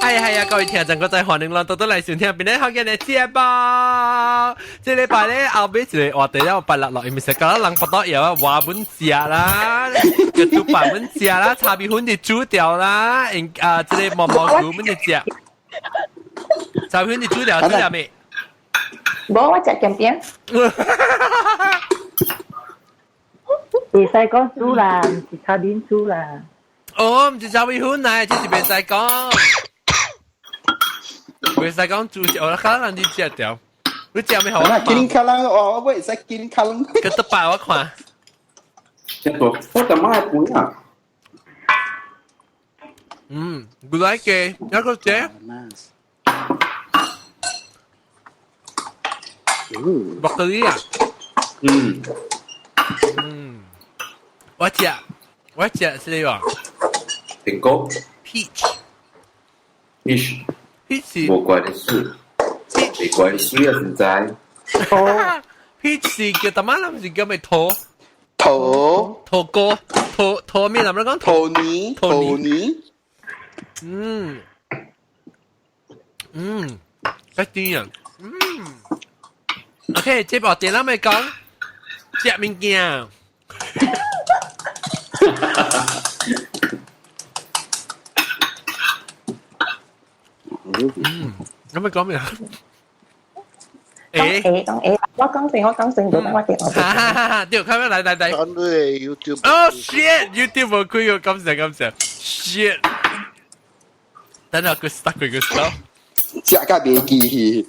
係係啊，各位聽眾，各位歡迎咱多多來收聽，邊個好見的節目。這禮拜咧後尾一個話題了，拜六落，因為是講人不多有話本食啦，個豬扒本食啦，炒米粉就煮掉啦，啊，這個毛毛菇本就食，炒米粉就煮掉，煮掉未？無，我食鹹餅。袂使講煮啦，毋是炒麵煮啦。哦，毋是炒米粉來，這是袂使講。袂使講煮，我可能你食掉。你食咩好啊？金卡啷，我會使金卡啷。個得擺我看。這個我他媽的盤啊！嗯，古來嘅，一個這。白咖喱啊！嗯。嗯，我食，我食是呢個。蘋果。 Peach。 Peach。 Peach。無怪的水。沒怪的水啊，現在。哦。Peach 是叫什麼？是叫咩桃？桃。桃果，桃桃咩？咱們講桃泥，桃泥。嗯。嗯，一啲啊。嗯。OK，這部電腦咪講食物件。嗯，咁咪講咩啊？講 A 講 A，我講先，我講先，就等我電話。哈哈哈！哈，對，開咩來來來。講你 YouTube。哦 shit！YouTube 冇開喎，感謝感謝。shit！等下佢 stuck 佢個手。食甲袂記去。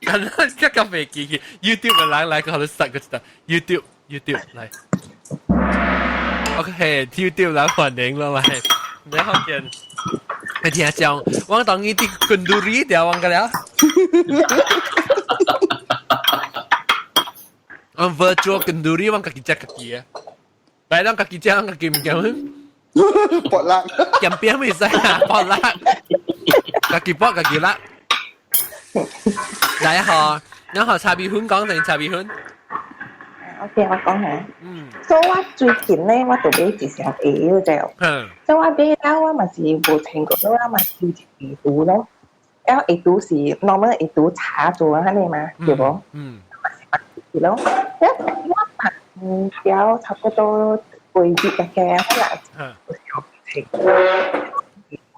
等下食甲袂記去，YouTube 嘅人來個好 stuck 個 stuck。YouTube YouTube 來。OK，YouTube 來歡迎啦來，你好見。你聽講，我當你啲滾獨立掉我個了。我 virtual kenduri 我家己食家己的，來咱家己食，咱家己物件。搏辣，鹹餅袂使啊，搏辣，家己搏家己辣。來嗬，然後炒米粉講定炒米粉。 OK，我講下。嗯。所以我最近咧，我就買一雙鞋就。嗯。所以我買了，我嘛是無穿過，我嘛是一鞋咯。然後鞋是 normal 鞋茶做啊，按呢嘛，對無？嗯。是咯，我拍條差不多幾日嘅，可能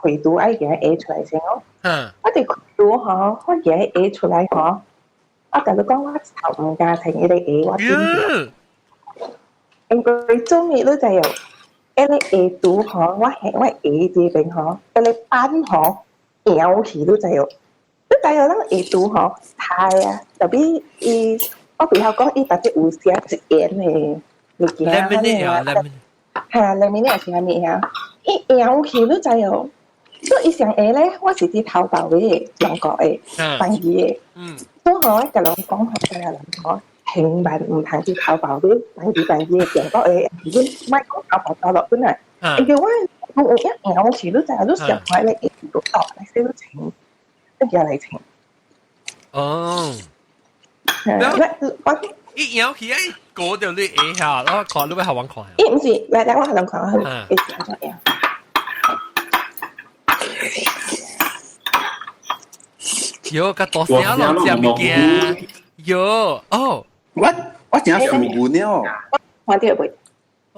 開肚愛給它下出來先哦。嗯。我哋開肚嗬，我給它下出來嗬，我共你講，我頭毋敢穿彼個鞋，我真掉。因為做咩你知無？彼個鞋肚嗬，我係我鞋這邊嗬，彼個板嗬搖去，你知無？你知無？咱鞋肚嗬，太啊，特別伊。我比較講，伊特別有寫一言的物件， Laminate 啊，laminate。係啊，laminate 是啥物啊？伊搖去，你知無？所以伊上下咧，我是佇淘寶買的，中國的，便宜的。嗯。所以我共人講，共人講，千萬毋通去淘寶買，便宜便宜的中國的，你莫講淘寶倒落本來。因為我有影搖去，你知無？你上來咧，會倒，來洗你穿，你舉來穿。哦。我一搖起來，過掉你下下，我看你要學我看。伊毋是，來來，我予人看，會是按怎樣？喲，較大聲咯，食物件。喲，哦，我真想問了。看著未？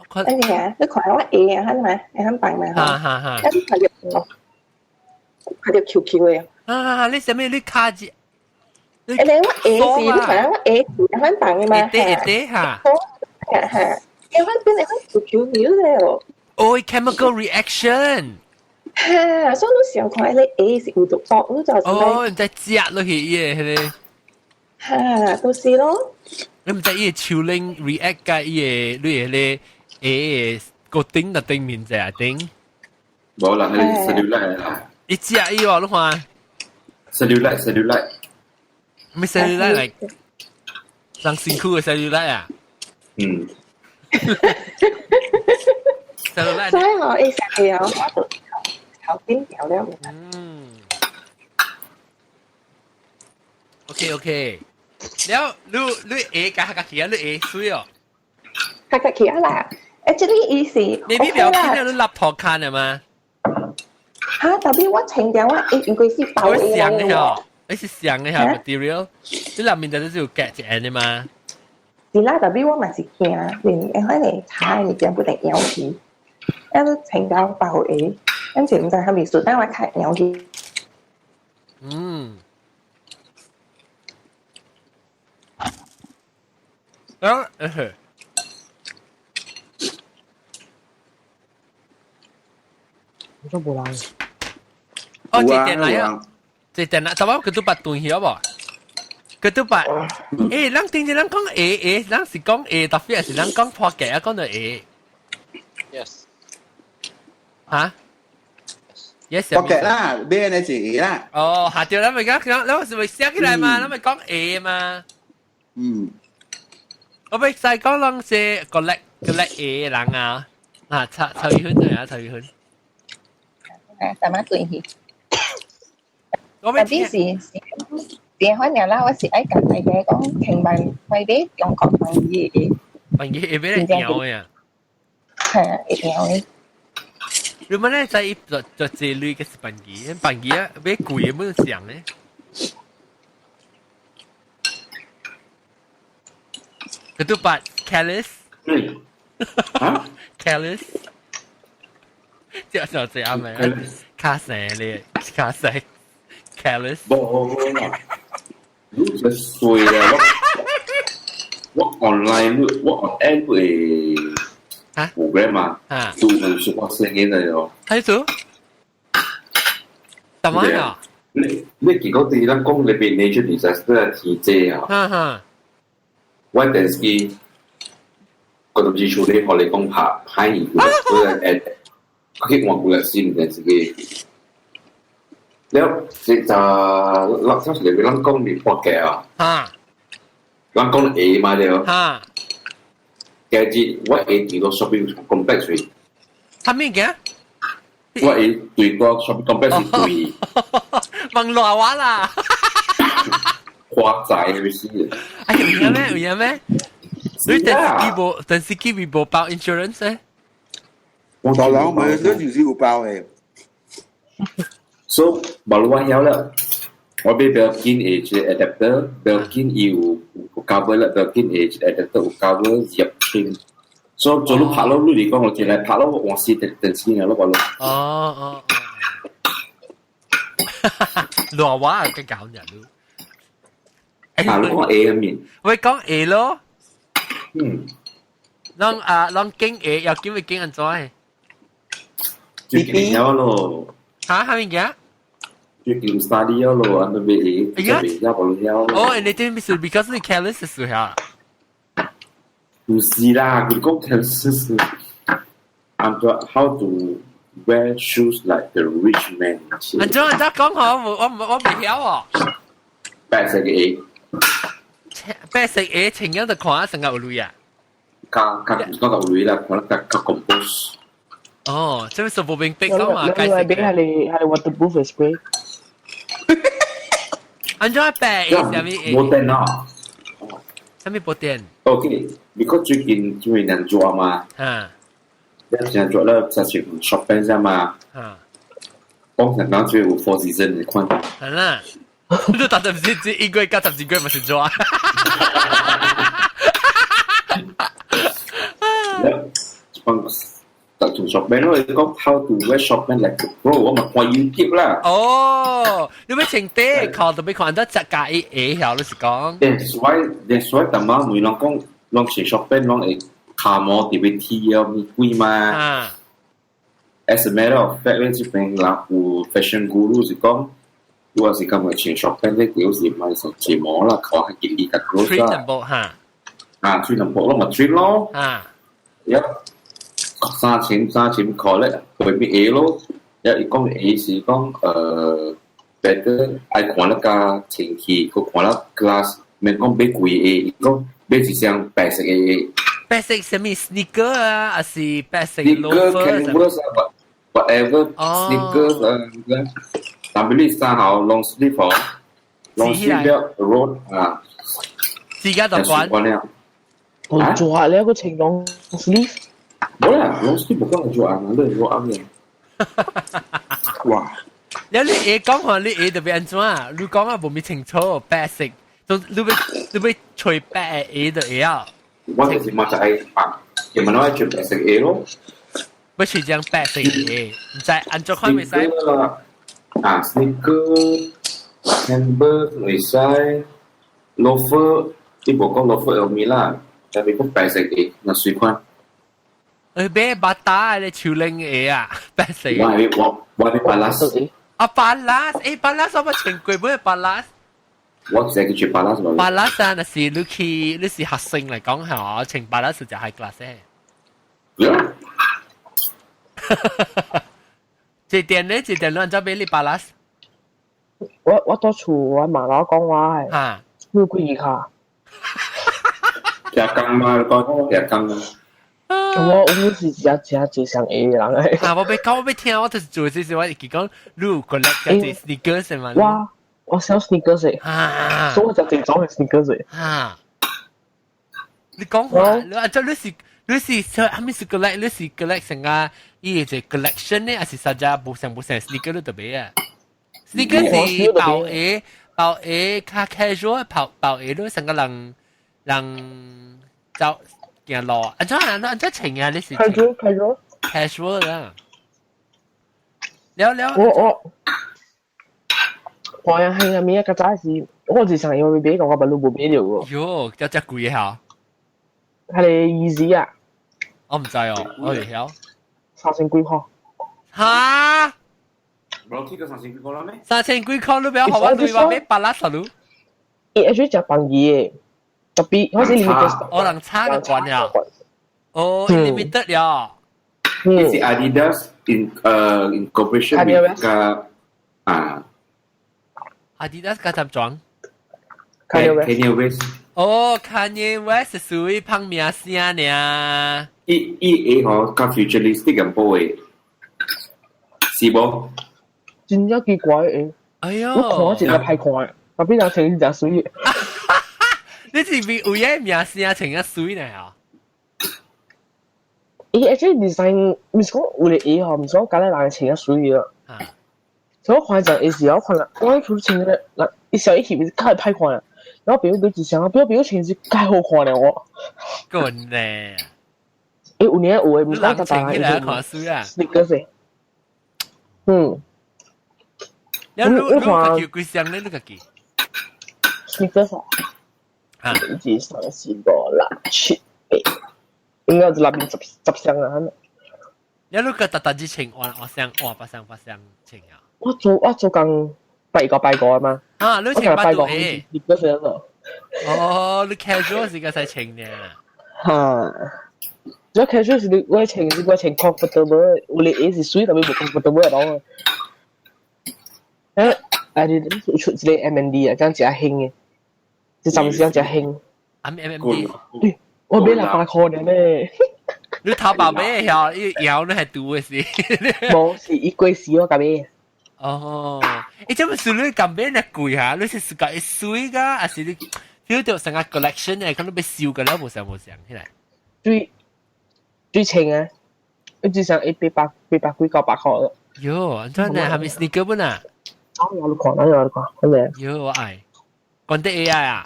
看。哎呀，你看我下啊，嘛，會很棒嘛，哈哈哈。啊，你看著，看著 QQ 的。啊，你啥物？你卡住？誒，你我下是，你看我下是很棒的嘛，會得會得哈。哈哈，會變會 QQ 了哦。哦，chemical reaction。哈，所以你想看，你下是有毒毒，你就哦，你在食落去伊個彼個。哈，都是咯。你毋知伊個手拎 react 佮伊個你個咧下個頂就頂面者頂。無啦，彼個 cellulite 啦。伊食伊哦，你看。 cellulite，cellulite。咩 cellulite 嚟？人身軀嘅 cellulite 啊？嗯。 cellulite。所以我會食會哦，我就頭頂掉了。嗯。OK OK。了，你你下加較起啊？你下水哦。較較起啊啦！誒，這個意思。你你不要緊啊！你立頭看的嗎？嚇！特別我穿掉我應該是包我嘅上嘅嗬，你是上嘅嚇 material，你內面就是有夾一個的嘛。是啦，特別我嘛是驚，連可能擦物件不定咬去，一都穿到包嘅，跟住毋知係咪數，但我較咬去。嗯。啊，我做無人。哦，這電來啊！這電來，但我佢都捌斷去啊無？佢都捌，誒，咱頂陣咱講 A A，咱是講 A，特別是咱講破格啊，講到 A。 Yes。嚇？Yes。破格啦，咩呢是 A 啦？哦，下掉咱咪講，咱是咪寫起來嘛？咱咪講 A 嘛？嗯。我咪使講攏是個叻個叻 A 人啊！啊，陳陳宇軒對啊，陳宇軒。啊，大媽對去。我特別是是電話啦，我是愛共大家講，聽萬買買中國朋友的。朋友會俾你咬嘅啊？係啊，會咬嘅。你們咧在做做這類嘅是朋友，朋友啊，買貴嘅本上咧。佢都把 careless。嗯。啊？careless。這就這啱咪？卡死你，卡死。careless。無啦，你就衰啦！我 online 我 on app 嘅 program 嘛，做有小可聲音嚟咯。係做？怎麼啊？你結果對咱講裏邊 nature disaster 天災啊？哈哈。我電視機，我都唔知處理，我嚟講拍拍伊，佢誒，佢換過來新電視機。了，這就落上次你咱講你破格啊？啊！咱講 A 嘛對。啊！今日我會佇個 shopping complex 去。啥物嘅？我會對個 shopping complex 是對。問賴話啦！花仔係死。哎，有影咩？有影咩？你電視機無電視機無包 insurance 咧？我大佬咪都就是有包嘅。 So，無我曉啦，我買 Belkin 的一個 adapter，Belkin 伊有有 cover 啦，Belkin 的一個 adapter 有 cover 入清。所以做你拍咯，你嚟講我進來拍咯，我換電電視了，我咯。哦哦哦。羅話嘅搞人咯。啊，你講 A 面。喂，講 A 咯。嗯。攏啊，攏經 A 又經會經按怎？最近曉咯。嚇，係咪嘅？最近 study 了咯，安都未會，就未曉無曉。哦，你啲是 because 你 careless 是嚇？唔是啦，佢講 careless 是，I'm how to wear shoes like the rich man。安怎安怎講好？我我我未曉哦。白色嘅 A。白色 A 穿樣就看成個有鐳啊？較較唔講較有鐳啦，可能較較 compose。哦，這是無明白講嘛？解釋。你係你係 waterproof 嘅 spray。安怎白？啥物？冇電啊！啥物冇電？OK，because 最近因為人做嘛，啊，人做了就去 shopping 啫嘛，啊，講成講最有 four season 你看。係啦，你打十字一個月加十幾個月咪是做啊？特從 shopping 咯，你講 how to wear shopping like a pro，我咪看 YouTube 啦。哦，你要穿底褲，特別看得只價一下曉，你是講。 That's why 大媽每人講，攏是 shopping 攏會卡毛特別鐵哦，咪貴嘛。啊。 As a matter of fact，咧這邊人有 fashion guru 是講，如果是咁嘅穿 shopping 咧，有時買成睫毛啦，靠係建議較 close 啦。 trim 淡薄嚇。啊，trim 淡薄咯，咪 trim 咯。啊。一。三千三千塊咧，佢咪 A 咯，一伊講 A 是講better 愛看得較清氣，佢看得 glass，免講買貴 A，伊講買一雙白色嘅 A。白色啥物 sneaker 啊，還是白色 loafer ？Sneaker、canvas 啊，whatever sneakers 啊，但係你衫好 long sleeve 哦，long sleeve 了 road 啊，自家就關。我做下你一個情 long sleeve。冇啦，long sleeve 冇講做啊，你做啱嘅。哇！你你會講話你會特別按怎？你講啊無咪清楚，白色，就你欲揣白的鞋就會啊。我就是嘛就愛白，因為我愛穿白色鞋咯。欲揣張白色鞋，毋知按怎看袂使？啊，sneaker、Camber 會使，loafer，你無講 loafer 有咪啦，特別講白色鞋，若隨款。買 Bata 的手拎鞋啊，白色。我係 Palace。啊，Palace，Palace 我捌穿過，買 Palace。我淨係叫 Palace 嘛。 Palace 啊，若是你去你是學生嚟講係穿 Palace 就 high class 嘅。 Yeah。這店咧，這店你按怎買你 Palace？我到厝我媽老講話係，啊，有幾卡。食工嘛，講食工啊。我是食食這雙鞋的人嚟。啊！我欲講，我欲聽，我就是做這事，我會記講，你有 collect 這 sneakers 嘛？我想 sneakers 啊，所以我就這種嘅 sneakers。啊！你講話，你按照你是係咪是 collect？你是 collect 成個伊個 collection 呢？還是實在無成無成 sneaker 你特別啊？sneaker 是包鞋，包鞋較 casual，包包鞋你成個人人就。行路，按怎按怎按怎穿啊？你是 casual casual casual 啦。了了。我係啊，咪一個早時，我就想要買個我捌都無買著喎。喲，這遮貴嚇。係你意思啊？我毋知哦，我會曉。 3000幾箍。哈？無去過3000幾箍啦咩？3000幾箍你不要予我對我買 Palace 囉。伊 actually 誠便宜的。特別好似 limited，哦，人差個關了，哦，limited 了。呢是 Adidas in cooperation with 個啊，Adidas 加雜裝，Kanye West。哦，Kanye West 屬於捧名聲呢。伊伊會嗬較 futuristic 咁波嘅，是無？真正奇怪嘅。哎喲，我看一個歹看，特別人穿真媠。你是咪有影名聲穿啊媠呢？啊？伊 actually design 毋是講有個鞋吼，毋是講敢若人穿啊媠啊。所以我看陣時，我看啦，我佢穿個，嗱，伊小一翕是較歹看啦。然後朋友買一雙，朋友穿是較好看咧我。滾咧！有年有的，毋是講人穿起來看媠啊。 sneakers 嗯。你你家己有幾雙咧？你家己？sneakers 啊。一二三四五六七八，應該就內面10雙啊！你你個特特之穿換換雙換八雙八雙穿啊？我做工拜個拜個啊嘛。啊，你穿拜個誒？你嗰時咯。哦，你 casual 時間使穿呢？哈。如果 casual 是你我穿是我穿 comfortable，有啲鞋是媠，特別無 comfortable 咯。你出一個 MND 啊，這樣真興嘅。這暫時樣真興。啊 MMD。我買600箍呢咧。你淘寶買曉，伊搖你係拄的是。無是伊過時我共買。哦，這本書你敢買那貴哈？你是自家會媠噶，還是你 feel 到成個 collection 的，可能欲收個了無相無相起來？最最穿啊！一隻上一八百800幾900箍咯。喲，怎呢？係咪 sneaker 本啊？哦，有你看，有你看，好咧。喲，我愛，講得 AI 啊？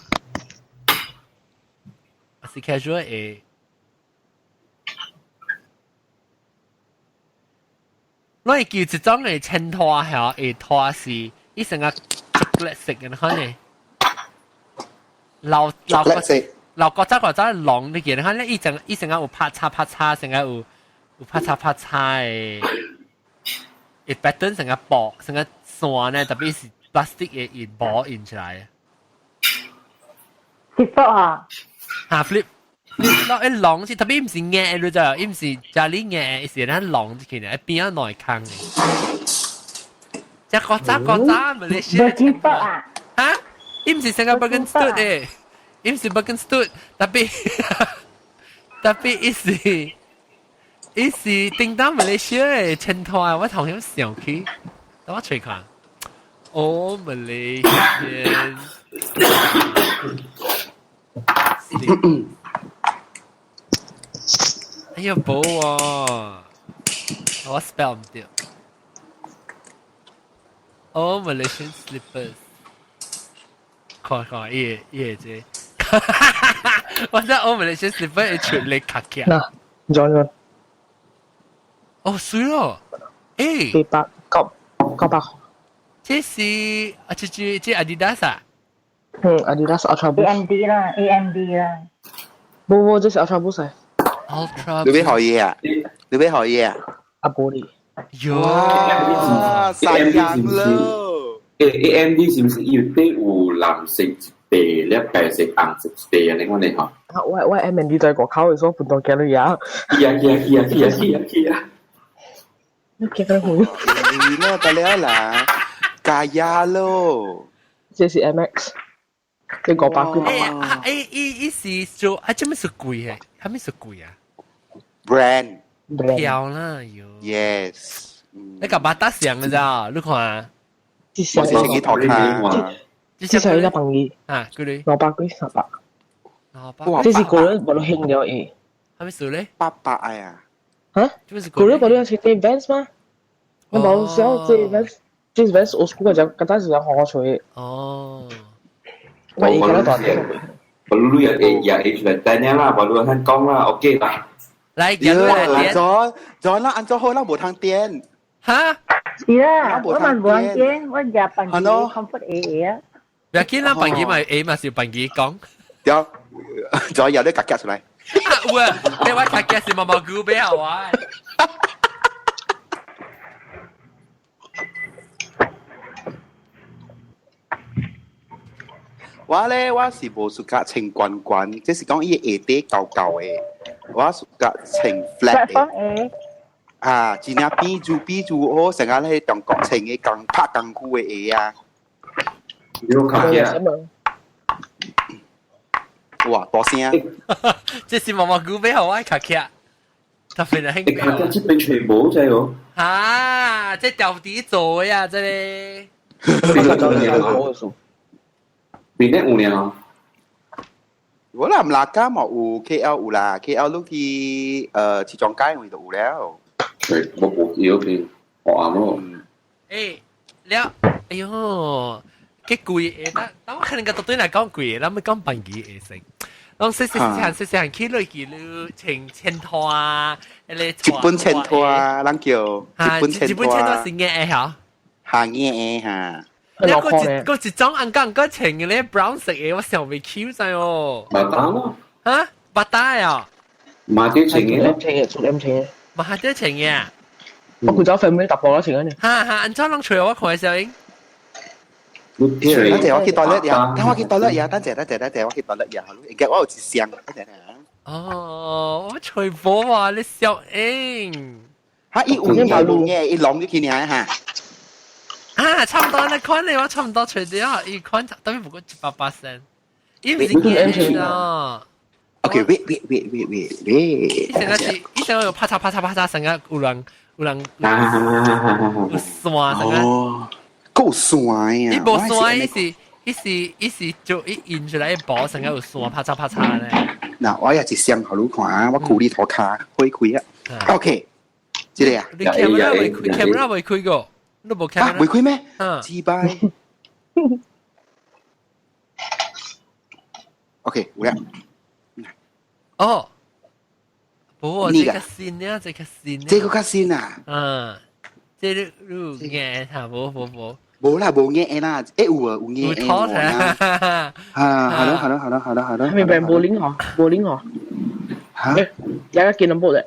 是 casual 的。我會叫一種的穿拖嚇，會拖是伊成個 chocolate 色嘅款呢。老老個老國早國早龍你見看咧，伊成個有拍叉拍叉，成個有拍叉拍叉的，伊 pattern 成個薄，成個線呢，特別是 plastic 的伊薄印出來。 flip 啊！嚇 flip。你落一浪是特別毋是硬的，你知伊毋是家裡硬的，是咱浪入去呢，邊仔內空的。這古早古早馬來西亞。 Birkenstock 啊？哈？伊毋是成個 Birkenstock 的，伊毋是 Birkenstock，特別伊是叮當馬來西亞的穿拖啊！我頭先想起，等我揣看。哦，馬來西亞。哎呀，無喎，我 spell 毋對。哦，Malaysian slippers。看看伊伊這，我真哦 Malaysian slipper 會出嚟卡起。嗱，咗。哦，水咯，誒，800 9 900。這是啊，這 Adidas 啊？嗯，Adidas Ultra Boost。 AMD 啦，AMD 啦。冇冇，這是 Ultra Boost。 Ultra。你要學嘢啊？你要學嘢啊？阿玻璃。喲！哇，sayang 咯。誒，AMD 是唔是有啲有藍色一地，咧白色、紅色一地啊？你講你嚇？啊，我 AMD 在外口嘅時候，盤當見到嘢。去啊去啊去啊去啊去啊去啊！你見到佢？你咯，得了啦，加壓咯。這是 MX，這500幾。誒，伊伊是做啊，這麼是貴嘅，係咪是貴啊？Brand。漂啦，喲。 Yes。你個 Bata 上嘅咋？你看。我是穿去頭卡。這是一個朋友。啊，幾鐳？500幾300。500。這是個人無興了誒。係咪數咧？ 800啊。嚇？個人無你係穿 Vans 嗎？我冇想這 Vans，這 Vans 我估計就簡單是想學出去。哦。我而家都大啲。我滷也也出來等下啦，我滷通講啦，OK 來。來，咗咗啦，按咗好啦，無通電。嚇？是啦，我嘛無通電，我日辦機 comfort A 啊。別緊啦，辦機咪 A 嘛是辦機講。對，再有啲格格出來。有啊，你話格格是毛毛菇俾我啊。我咧我是無暑假穿關關，即是講伊下底厚厚的，我暑假穿 flat 的。啊，真正變做變做好，成日咧中國穿的工拍功夫的鞋啊。有卡嘅。哇，大聲！這是毛毛菇俾我卡卡，特別係興。卡卡這邊全部在哦。啊，這掉底做呀，這裡。邊咧有呢？我啦唔啦家嘛有 KL 有啦，KL 都去市場街位就有了。對，我冇去嗰邊學啱咯。誒，了，哎呦，幾貴的，但我可能個對來講貴，咱們講辦機會成。攏細細細細細去落去，你穿千拖啊，迄個日本千拖啊，咱叫日本千拖。日本千拖是硬的嚇。嚇硬的嚇。你個一種按講個穿嘅咧 brown 色嘅，我想未起在哦。馬達咯。嚇，馬達啊？馬啲穿嘅，M 穿嘅，做 M 穿嘅。馬啲穿嘅。我佢走粉尾突破啦，穿緊。哈哈，按怎攏揣我看小英。等陣我去 toilet 呀，等我去 toilet 呀，等陣等陣等陣我去 toilet 呀，而家我有一箱，等陣啊。哦，我揣無啊，你小英。嚇，伊有嘢有嘢，伊攏入去爾嚇。啊，差唔多那款咧，我差唔多揣到，伊款特別不過180仙，伊毋是硬啊。 OK，wait wait wait wait wait wait。伊成個是，伊成個有啪嚓啪嚓啪嚓，成個有人有人有線，成個。夠線啊！伊無線，伊是伊是伊是就伊印出來一薄，成個有線啪嚓啪嚓咧。嗱，我也一箱予你看啊，我苦力塗跤開開啊。OK，這個啊。你 camera 未開，camera 未開過，你無 camera？未開咩？自拜。OK，有啦。哦，無，這個新啊，這個新。這個較新啊。嗯，這個有硬嚇，無無無。無啦，無硬啦，欸有啊，有硬有拖啊。啊，好啦好啦好啦好啦好啦。係咪變柏林嗬？柏林嗬？嚇？有一件兩部啫。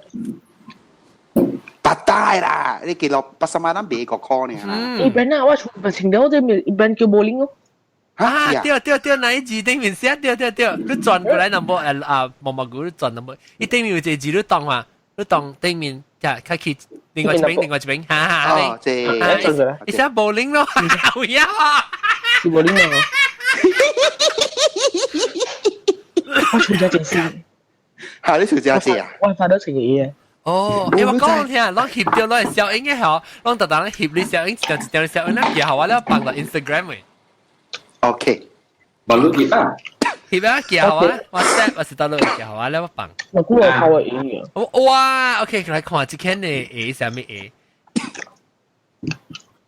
白大啦，你記落80萬咱賣個塊呢。一般啊，我從穿了這面一般叫柏林哦。啊，對對對，那一字頂面寫對對對，你轉過來那無啊毛毛菇你轉那無，伊頂面有一個字你當嘛，你當頂面就開去另外一邊，另外一邊，哈哈。哦，這伊寫柏林咯，有影啊？是柏林啊！我穿咗件衫。嚇！你穿咗件啊？我發到成個嘢。哦，欸，我講聽，攏翕著攏小英嘅吼，攏逐逐翕你小英一條一條小英，咱寄予我了放落 Instagram 嘅。 OK，無你翕啊？翕啊，寄予我，WhatsApp 還是倒落寄予我了，我放。我估我靠我鞋啊！哇，OK，來看這間的鞋啥物鞋？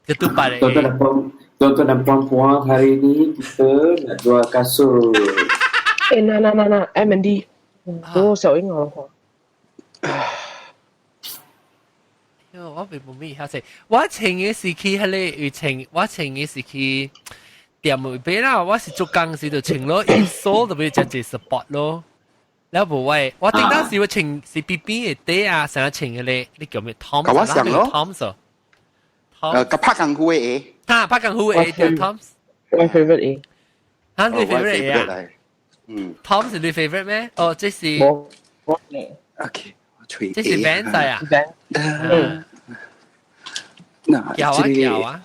Ketupat eh. Tuan-tuan dan puan-puan, hari ni kita nak jual kasut. 欸，那那那那 M&D，嗰個小英我看。喲，我並冇咩曉勢。我穿嘅時期，彼个有穿，我穿嘅時期店內邊啦，我是做工時就穿咯，一掃就俾只只 sport 咯。了無我，我頂當時我穿是 B B 的底啊，成日穿嘅咧，你叫咩？Toms 我想咯，Toms。個拍功夫的。哈，拍功夫的叫 Toms。我 favorite 的。哈，你 favorite 啊？嗯。 Toms 是你 favorite 咩？哦，這是。我我 OK，這是 Vans 啊。嗯。嗱，叫啊叫啊。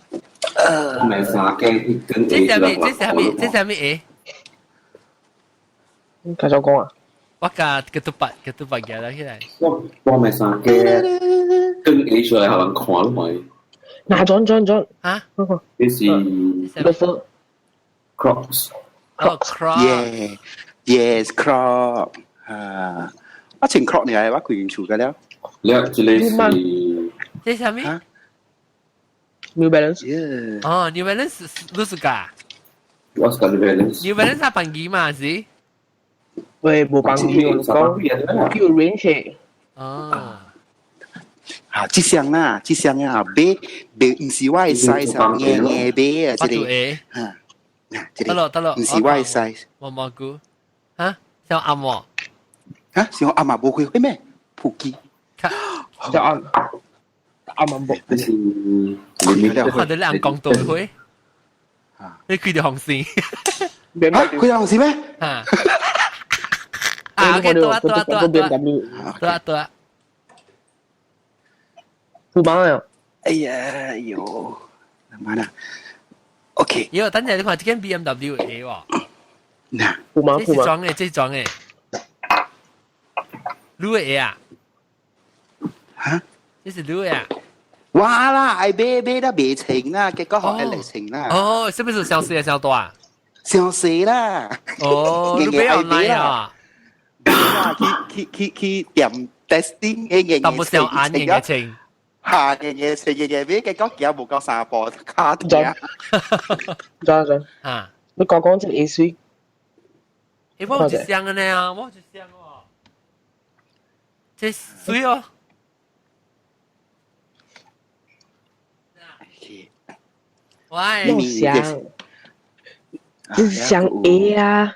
買衫嘅跟這是咩？這是咩？這是咩？繼續講啊。我甲 ketupat ketupat 夾咗起來。我買衫嘅跟 A 出來，予人看咯咪。嗱，轉轉轉。啊？這是。 Loafer。 Crocs。哦，Crocs。 Yeah, yes, Croc。啊，我穿 Croc 呢，我規間厝個了。了，這個是。這是啥物？New Balance。哦，New Balance 你是㗎？我是 New Balance。 New Balance 係便宜嘛是？喂，無便宜，我講叫 range。哦。啊，這雙啦，這雙啊，買買毋是我的 size 啊，硬硬買啊，這個，嚇，嗱，這個，得咯得咯，毋是我的 size。毛毛菇，嚇，像暗喎，嚇，像暗嘛無開會咩？普吉，像暗，暗嘛無。這是，看到你暗講對會，你開條紅線，啊，開條紅線咩？嚇，啊，OK，對啊對啊對啊對啊，對啊對啊。富邦啊！哎呀，喲，媽啦，OK。喲，等陣你看這間 BMW A 喎。嗱，富邦這是裝的，這是裝的。你的 A 啊？嚇？這是你的啊？哇啦，愛買買得袂穿啦，結果予 Alex 穿啦。哦，是不是傷細傷大？傷細啦。哦，你買 online 啊？去去去去店 testing 嘅嘢，但冇傷眼嘅穿。下嘅嘢食嘅嘢，俾結果行無夠三步，卡斷。轉轉啊！你講講這個意思。欸，我有一箱的呢啊，我有一箱喎。這水哦。喂，箱，這是箱 A 啊！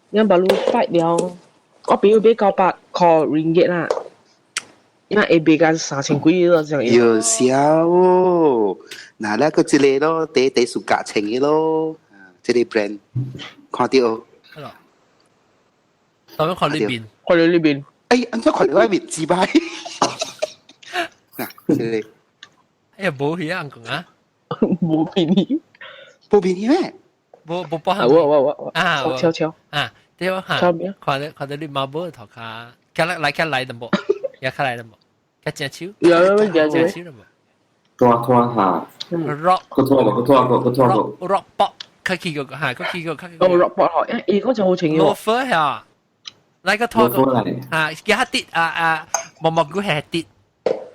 你把路發了，我朋友買900塊 ringgit 啦。因為買間3000幾咯，這樣。有笑哦，嗱，那個這個咯，第第數價錢的咯，這個 brand 看到。係咯。咁樣看呢邊，看到呢邊。哎，安怎看到我面自擺？嗱，這個。哎呀，無去啊，講啊。無便宜。無便宜咩？無無包含。我我我啊，悄悄。啊，對啊，看到看到你媽寶頭殼，較來來較來淡薄。也較來了無？較正手，有有有正手了無？拖拖下，rock，個拖個拖個個拖個，rock pop，較起個嚇，較起個較起個。哦，rock pop 嗬，伊嗰隻好清嘅。羅佛嚇，來個拖個嚇，加啲啊啊，毛毛菇係啲，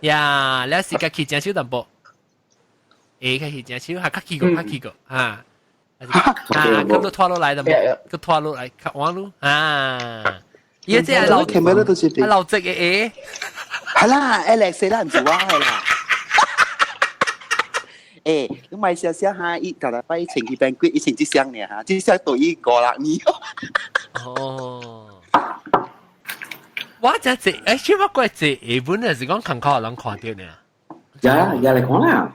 呀，你是較起正手淡薄，欸，較起正手，嚇，較起個較起個嚇，啊，咁都拖落來淡薄，個拖落來較彎咯，啊。伊這係老，係老積嘅嘢。係啦，Alex 啦，唔是我係啦。欸，你買少少哈，伊頭禮拜穿去 banquet，伊穿這雙呢哈，這雙對伊5、6年。哦。我這這，欸，小我過這下本係是講看看人看到呢。呀呀，嚟講啦。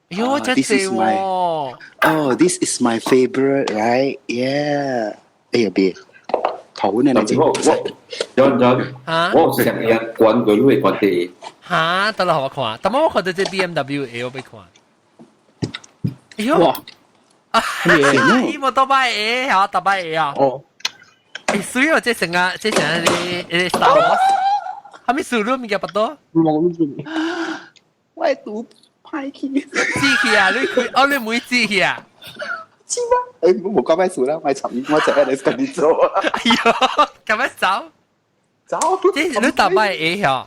喲，我這這喎。 Oh, this is my favorite, right? Yeah. 哎呀，別。頭呢？你我有有，我成日關佢都會關啲。嚇，得啦，我看，但我看到這 BMW A 我俾看。哎呦！啊！伊無多擺 A 嚇，多擺 A 啊！哦。欸，所以我這成個這成個你你 Star Wars，係咪輸入物件不多？冇輸。我係賭派去。知去啊！你開，哦，你唔會知去啊？知嗎？誒，冇講咩數啦，我尋我就喺你跟你做。哎呦，咁樣走走，這是你打敗 A 嚇？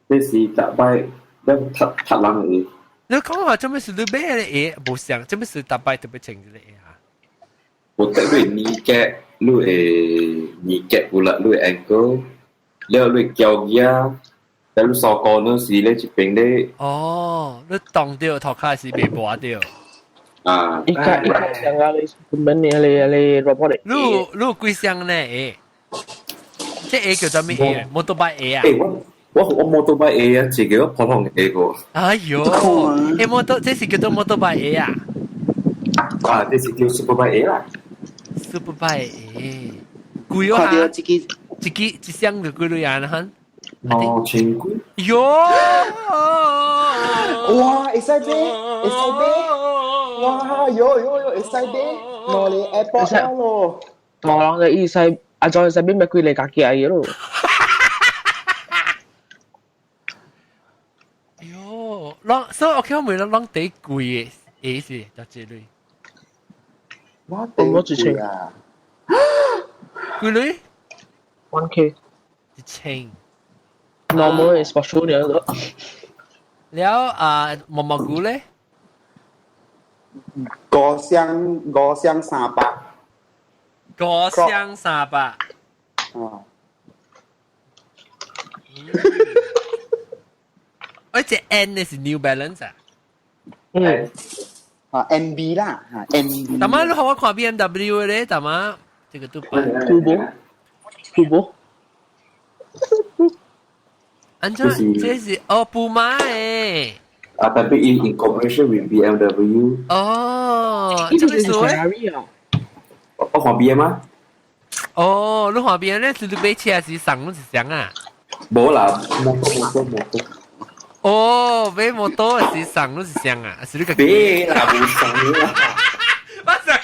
這是打敗你踢踢人的 A。你講話做咩事？你買嘅鞋無像，做咩事特別特別穿這個鞋啊？我特別 knee cap，你會 knee cap 有啦，你會 ankle，了你會腳丫，了你手高呢是咧這邊咧。哦，你當掉頭殼是袂磨掉。啊！一個一個像啊，你門你你你 robot 你你幾箱呢？鞋？這鞋叫做咩鞋？摩托拜鞋啊？欸，我摩托拜鞋啊，這個我普通鞋個。哎呦，欸摩托，這是叫做摩托拜鞋啊？啊，這是叫 super bike 鞋啦。 super bike 鞋，貴哦哈！一支一箱就幾鐳啊？哈？ 2000幾。喲！哇，會使買，會使買。哇，喲喲喲，會使買，攞嚟 airport 了咯。我人就伊使，阿再使買咪幾嚟家己嘅咯。喲，攏所以我看每攏攏第貴的鞋是就這類。我第貴啊！幾鐳？1K。 1000。 Normal is special 了。了啊，毛毛菇咧？5箱5箱300。 5箱300。哦。我這 N 呢是 New Balance 啊。嗯。啊 NB 啦，啊 NB。大媽你好我看 BMW 咧，大媽這個都擺。土博。安怎？這是哦，布馬誒。啊，特別 in cooperation with BMW。哦，這個是 Ferrari 啊。我看 BM 啊。哦，你看 BM 咧是你買車是送你一箱啊？無啦，摩托摩托摩托。哦，買摩托是送你一箱啊？是你個？買啦，無送啦。我想，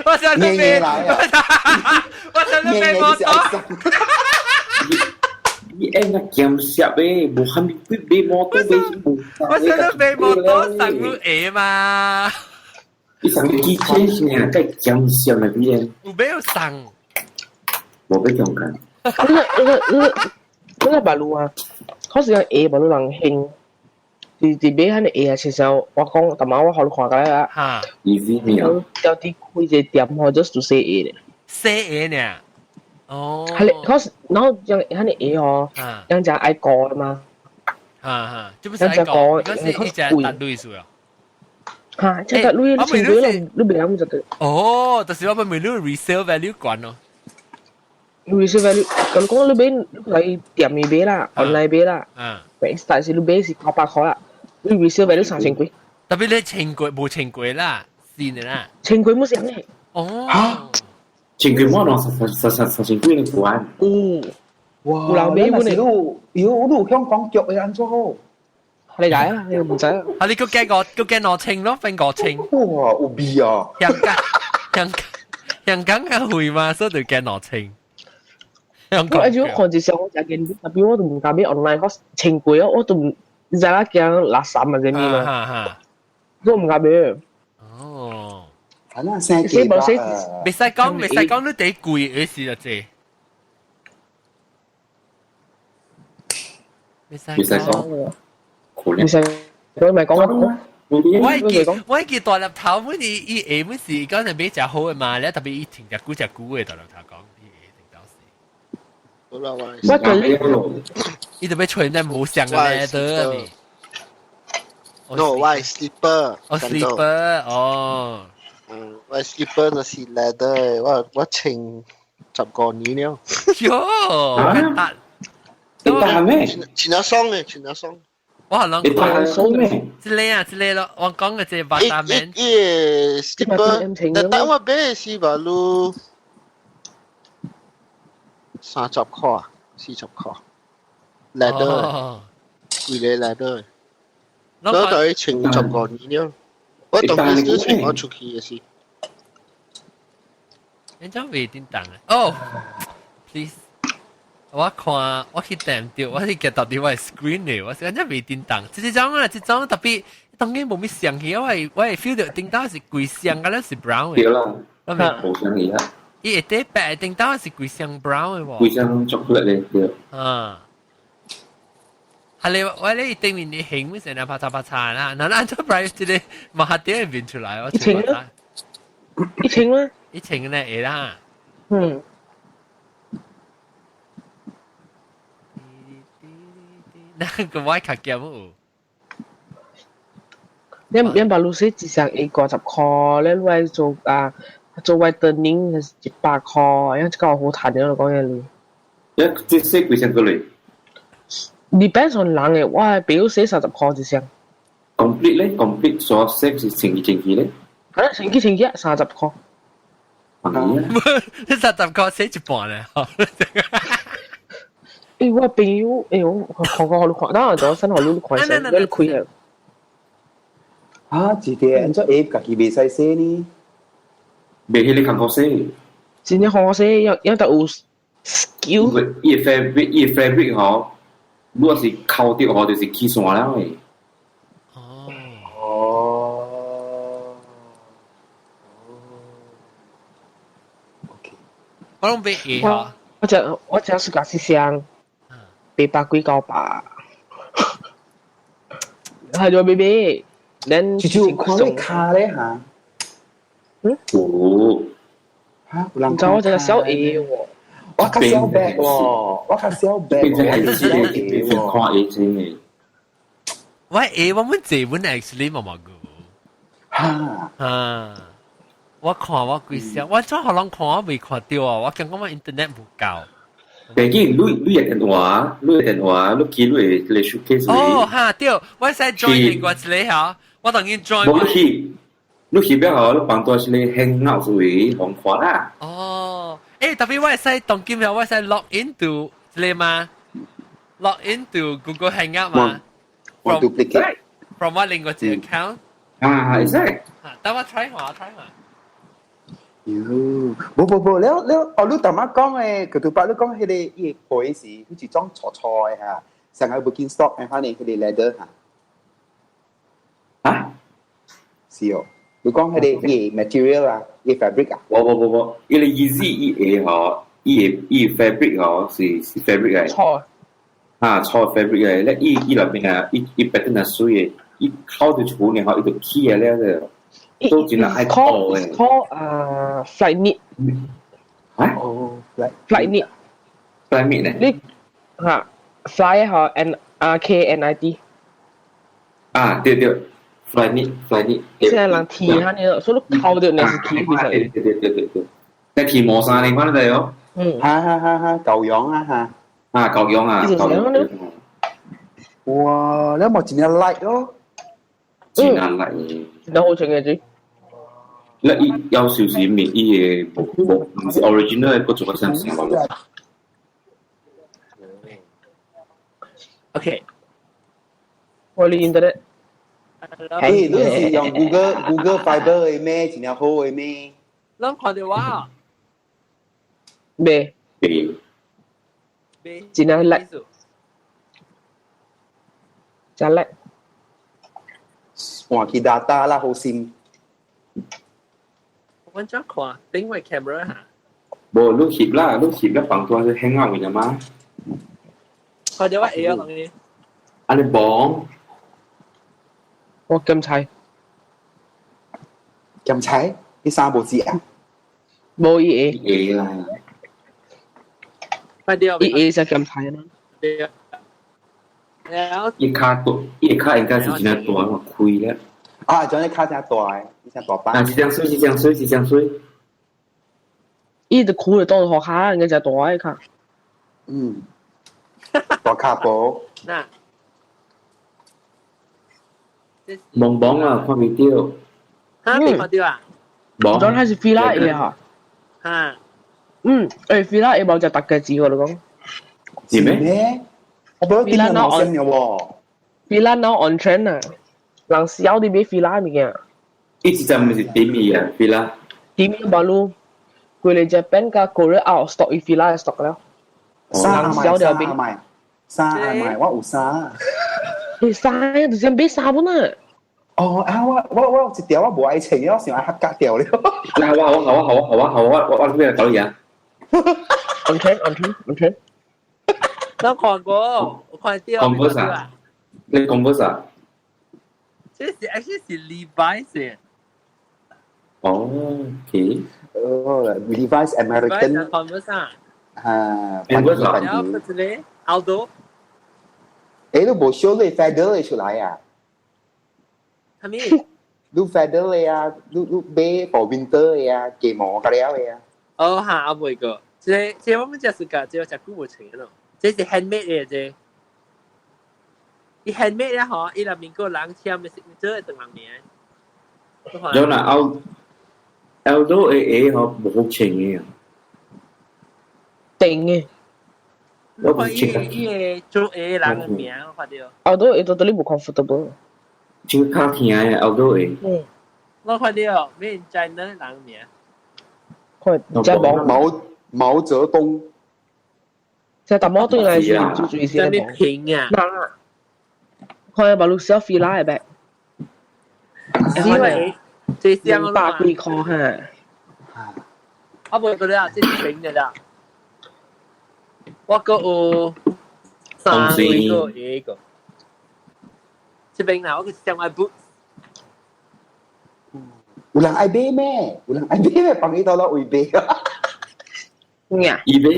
我想你買，我想你買摩托。伊按那鹹濕的，無蝦米買摩托買無。我想你買摩托送你鞋嘛？伊送你幾千是啊，該鹹濕那邊。有沒有送？無欲中間。那個馬路啊，可是講鞋馬路人興，是買彼個鞋啊，其實我講，逐擺我予你看過啊。哈。 Easy 咩？到底開一個店吼，just 做洗鞋咧。洗鞋呢？哦，係你，可是然後像彼個鞋吼，人家愛顧的嘛。哈哈，這不是愛顧，嗰是一隻搭鐳數啊。嚇，這搭鐳，你千幾你袂曉就對。哦，就是我問你 resale value 懸咯。 resale value，咁講你買你店裡買啦，online 買啦，但是你買是900塊啦，你 resale value 3000幾。特別你千幾無千幾啦，是的啦。千幾冇成咧。哦。嚇！千幾冇喏，三千幾你管。哦，哇！有人買本嚟，喲，我都有香港腳嘅安怎好？你來啊，你唔知啊？啊，你閣驚五，閣驚5000咯，分5000。哇，有味啊！香港，香港，香港較貴嘛，所以就驚5000。香港。我一看一上我食見，特別我都唔敢買 online，我千幾哦，我都唔知影驚垃圾啊，啥物嘛？我唔敢買。哦。啊，那生幾多？袂使講，袂使講，你第貴的是就這。袂使講，袂使講咪講講。我記大粒頭，每年伊下每是講係買食好的嘛，咧特別伊停食久食久的大粒頭講，伊下停到時。好啦，我記，伊特別穿得無像的咧，得。 No，我係 slipper。哦，slipper，哦。嗯，我 slipper 就是 leather，我穿15年了。喲，大，你大咩？穿得爽嘅，穿得爽。我係諗你大爽咩？這個啊，這個咯，我講嘅這個巴打面。伊 slipper，但我買是話你30塊、40塊，leather，貴咧 leather。我就穿15年了，我當時穿我出去嘅時。你真未叮當啊？哦，please，我看我去點到，我是見到啲我 screen 咧，我是感覺未叮當。這種啊，這種特別當然無咩上去，我會 feel 到叮當是規箱，敢若是 brown 嘅。對啦，無上去啊。伊下底白叮當是規箱 brown 嘅喎。規箱 chocolate 咧，對。啊。係你我你對面你興咩成日啪嚓啪嚓啦，嗱嗱出嚟這個馬點變出來，我一千啊，一千咩？一千咧會啦。嗯。那個我較鹹有。你把老師一箱會50塊，你來做啊做 whitening 是100塊，樣這個好賺的，我講嘢你。一這洗幾箱過嚟？Depends on 人嘅，我係表洗30塊一箱。 complete 咧，complete 所洗是清潔清潔咧。係清潔清潔30塊。你30塊洗一半咧。誒，我朋友，誒，我看看好你看，當然做新學你看先，你開啊。啊，一個按怎下家己袂使洗呢？袂彼個韓國洗。真正韓國洗，要要得有 skill。伊 fabric 伊 fabric 吼，如果是扣掉吼，就是起線了的。哦。哦。OK。我攏買鞋吼。我只是講一箱，800幾900。係咗 baby。咱就就看你卡咧嚇，嗯？有嚇，有人就我隻小 A 喎，我較小白喎，我較小白變成喎，係小 A 喎，看 A 先嘅。我 A 我們這本 actually 冇冇個。嚇啊！我看我幾時，我怎可能看我未看到啊？我感覺我 internet 無夠。畢竟你你電話，你電話，你記你你 showcase。哦，哈對，我使 join 另外一個嚇，我當然 join。無你去，你去邊好？你幫多是你 hangout 位紅看啦。哦，欸，特別我會使當今日我會使 log into 這個嗎？log into Google Hangout 嘛？我 duplicate from 我另外一個 account。啊，會使。嚇，等我 try 下，try 下。喲，無無無，了了，哦，你頭仔講的，佢對白你講彼個伊個皮是好似裝錯錯的哈，上個 Birkenstock 的哈呢，彼個 leather 哈。啊？是哦，你講彼個伊 material 啊，伊 fabric 啊？無無無無，伊個意思伊個吼，伊個伊 fabric 吼是是 fabric 來。錯。啊，錯 fabric 來，咧伊伊內邊啊，伊伊 pattern 啊水的，伊扣佇厝呢吼，伊就起來了就。都真係愛多嘅。 call 啊 fly knit。啊？哦，fly knit。 fly knit 咧？你嚇 fly 嚇 N R K N I T。啊，對對，fly knit fly knit。現在人剃下你，所以你扣掉那是剃其實。對對對對對，你剃毛衫你看得到？嗯。哈哈哈哈，舊樣啊嚇。啊，舊樣啊，舊樣。哇！你冇真正 like 咯。真正 like。你好穿嘅啫。你伊要求是面伊個無無毋是 original 的，閣做個啥物無？ OK，我你 internet。誒，你是用 Google Fiber 的咩？真正好的咩？咱看到我。未。未。真正叻。真叻。換去 data 啦，好心。我怎看？頂位 camera 嚇。無，你翕啦，你翕啦，房單是輕啊，為什麼？看到我會啊，當你。啊，你無？我檢查。檢查？你衫無折啊？無伊會。會啦。快啲啊！伊會才檢查啦。對啊。伊跤大，伊跤應該是真正大，我開咧。啊，將你跤真大，你真大把。啊，是這樣水，是這樣水，是這樣水。伊的褲就當學下，應該就大嘅跤。嗯。大跤步。嗱。蒙蒙啊，看袂到。嚇，未看到啊？無。當係是 Fila 嘅嚇。嚇。嗯，誒 Fila 嘅冇就特嘅字我嚟講。是咩？我覺得點樣冇聲嘅喎。 Fila now on trend 啊，人小啲買 Fila 物件。一直就唔是點味啊，Fila。點味馬路，佢哋 Japan 加 Korea out of stock，伊 Fila stock 了。衫人小買，啲買。衫買，衫買，我有衫。你衫就先買衫本啊。哦啊！我有一條我無愛穿，我想愛黑格掉了。嗱，我好啊好啊好啊好啊，我我邊個搞嘢啊？ On trend on trend on trend。我看過，我看到。看過啥？你 Converse 啊？這是 actually 是 Levi's。哦，OK。哦，Levi's American。 Converse 啊。啊，Converse 啊。然後這個 Aldo。誒，你無 show 你 feather 出來啊？係咪？你 feather 的啊，你買 for winter 的啊，雞毛個了的啊。哦，嚇，我未過。這我們這是個，這個食久無穿咯。這是 handmade 的這。伊 handmade 咧嗬，伊內面個人簽的 signature 會當人名。有啦，Aldo A A 嗬，無好穿嘅。定嘅。我唔伊伊個做 A 人嘅名，我看到。 Aldo 伊 totally 無 comfortable。穿較疼嘅 Aldo A。嗯。我看到 Made in China 人名。看，真冇毛澤東。這淡薄對來是最最先嘅。平啊！嗱，看下馬路小飛拉嘅唄。因為這箱200幾塊哈。啊，無對啦，這是平嘅啦。我閣有三個一個，這邊啦，我閣上愛 boot。有人愛買咩？有人愛買咩？幫伊到落位買啊！咩啊？伊買。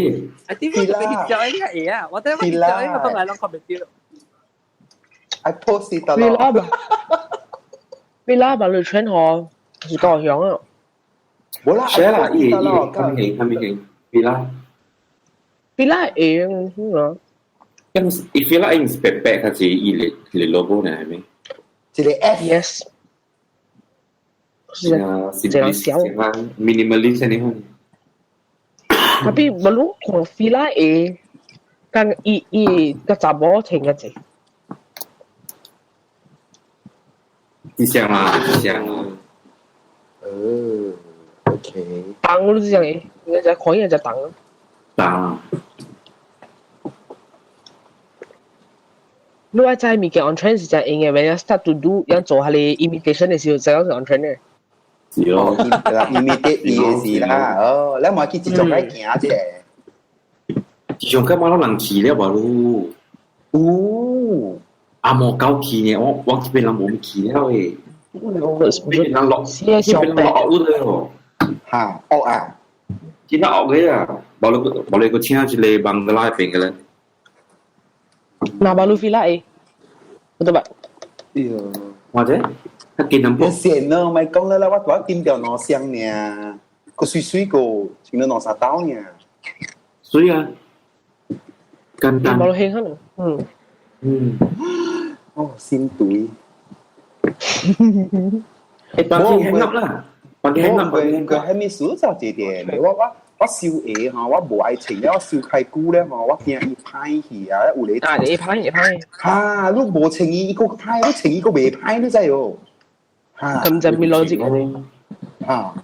啊，點解你叫伊個嘢啊？我等我叫伊個來攏看袂到。I post 得咯。你拉吧，你穿嗬是高雄啊。冇啦，寫啦，伊伊，佢咪佢咪佢拉。比拉會啊。咁伊菲拉應是白白，還是伊個 logo 呢？係咪？一個 F。 Yes。是啊，是這樣小。minimalist 呢款。 Tapi 無看 Fila 會，但伊伊個查某穿個濟。是這樣啦，是這樣啦。哦，OK。重我都是這樣，你只看伊只重。重。你愛知物件 on trend 是真用嘅，when you start to do 樣做下你 imitation 嘅時候，就講是 on trend 嘅。是咯，imitate 伊嘅事啦。哦，你莫去自從愛行啫。自從今晚攏人去了無咯？哦，阿莫狗去呢，我這邊人無去了誒。邊人落，這邊人落惡的哦。嚇，惡啊！真係惡嘅啊！無你個請一個孟加拉邊嘅咧。那巴魯菲拉誒，betul tak？哎呦，或者他見人你善咯，咪講啦啦，我拄點掉兩箱爾，個水水個，穿咗兩三刀爾。水啊，簡單。冇興可能，嗯。嗯。哦，心對。誒，當時輕噏啦，當時輕噏，佢佢係咪數就這點？我燒鞋吼，我無愛穿了，我燒開久了吼，我驚伊歹去啊，有咧。啊，你歹會歹。哈，你無穿伊，伊閣歹；你穿伊閣袂歹，你知哦？哈。咁就咪邏輯嘅。哈。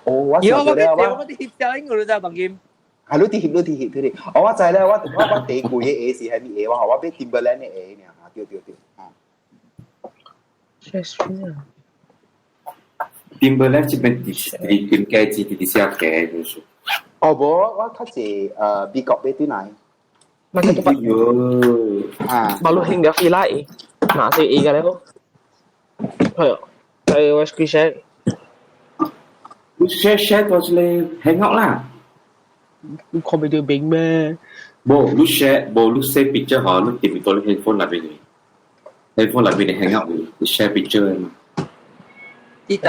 哦，我想到了，我我啲翕照應該都知當今。係你啲翕，你啲翕，對對。哦，我知啦，我第貴嘅鞋是係咪鞋？我我買 Timberland 嘅鞋爾，對對對，啊。確實啊。 Timberland 這邊佇佇街子佇佇寫街就是。哦，無，我較濟美國買轉來。嘛個都喲。啊。馬路興咗飛拉，哪是伊個咧？係啊，係我 screen share。你 share share 到這個 hang out 啦。你看袂到面咩？無，你 share 無你 save picture 嗬，你點到你 handphone 內邊嘅，handphone 內邊嘅 hang out 你 share picture 嘛。記得。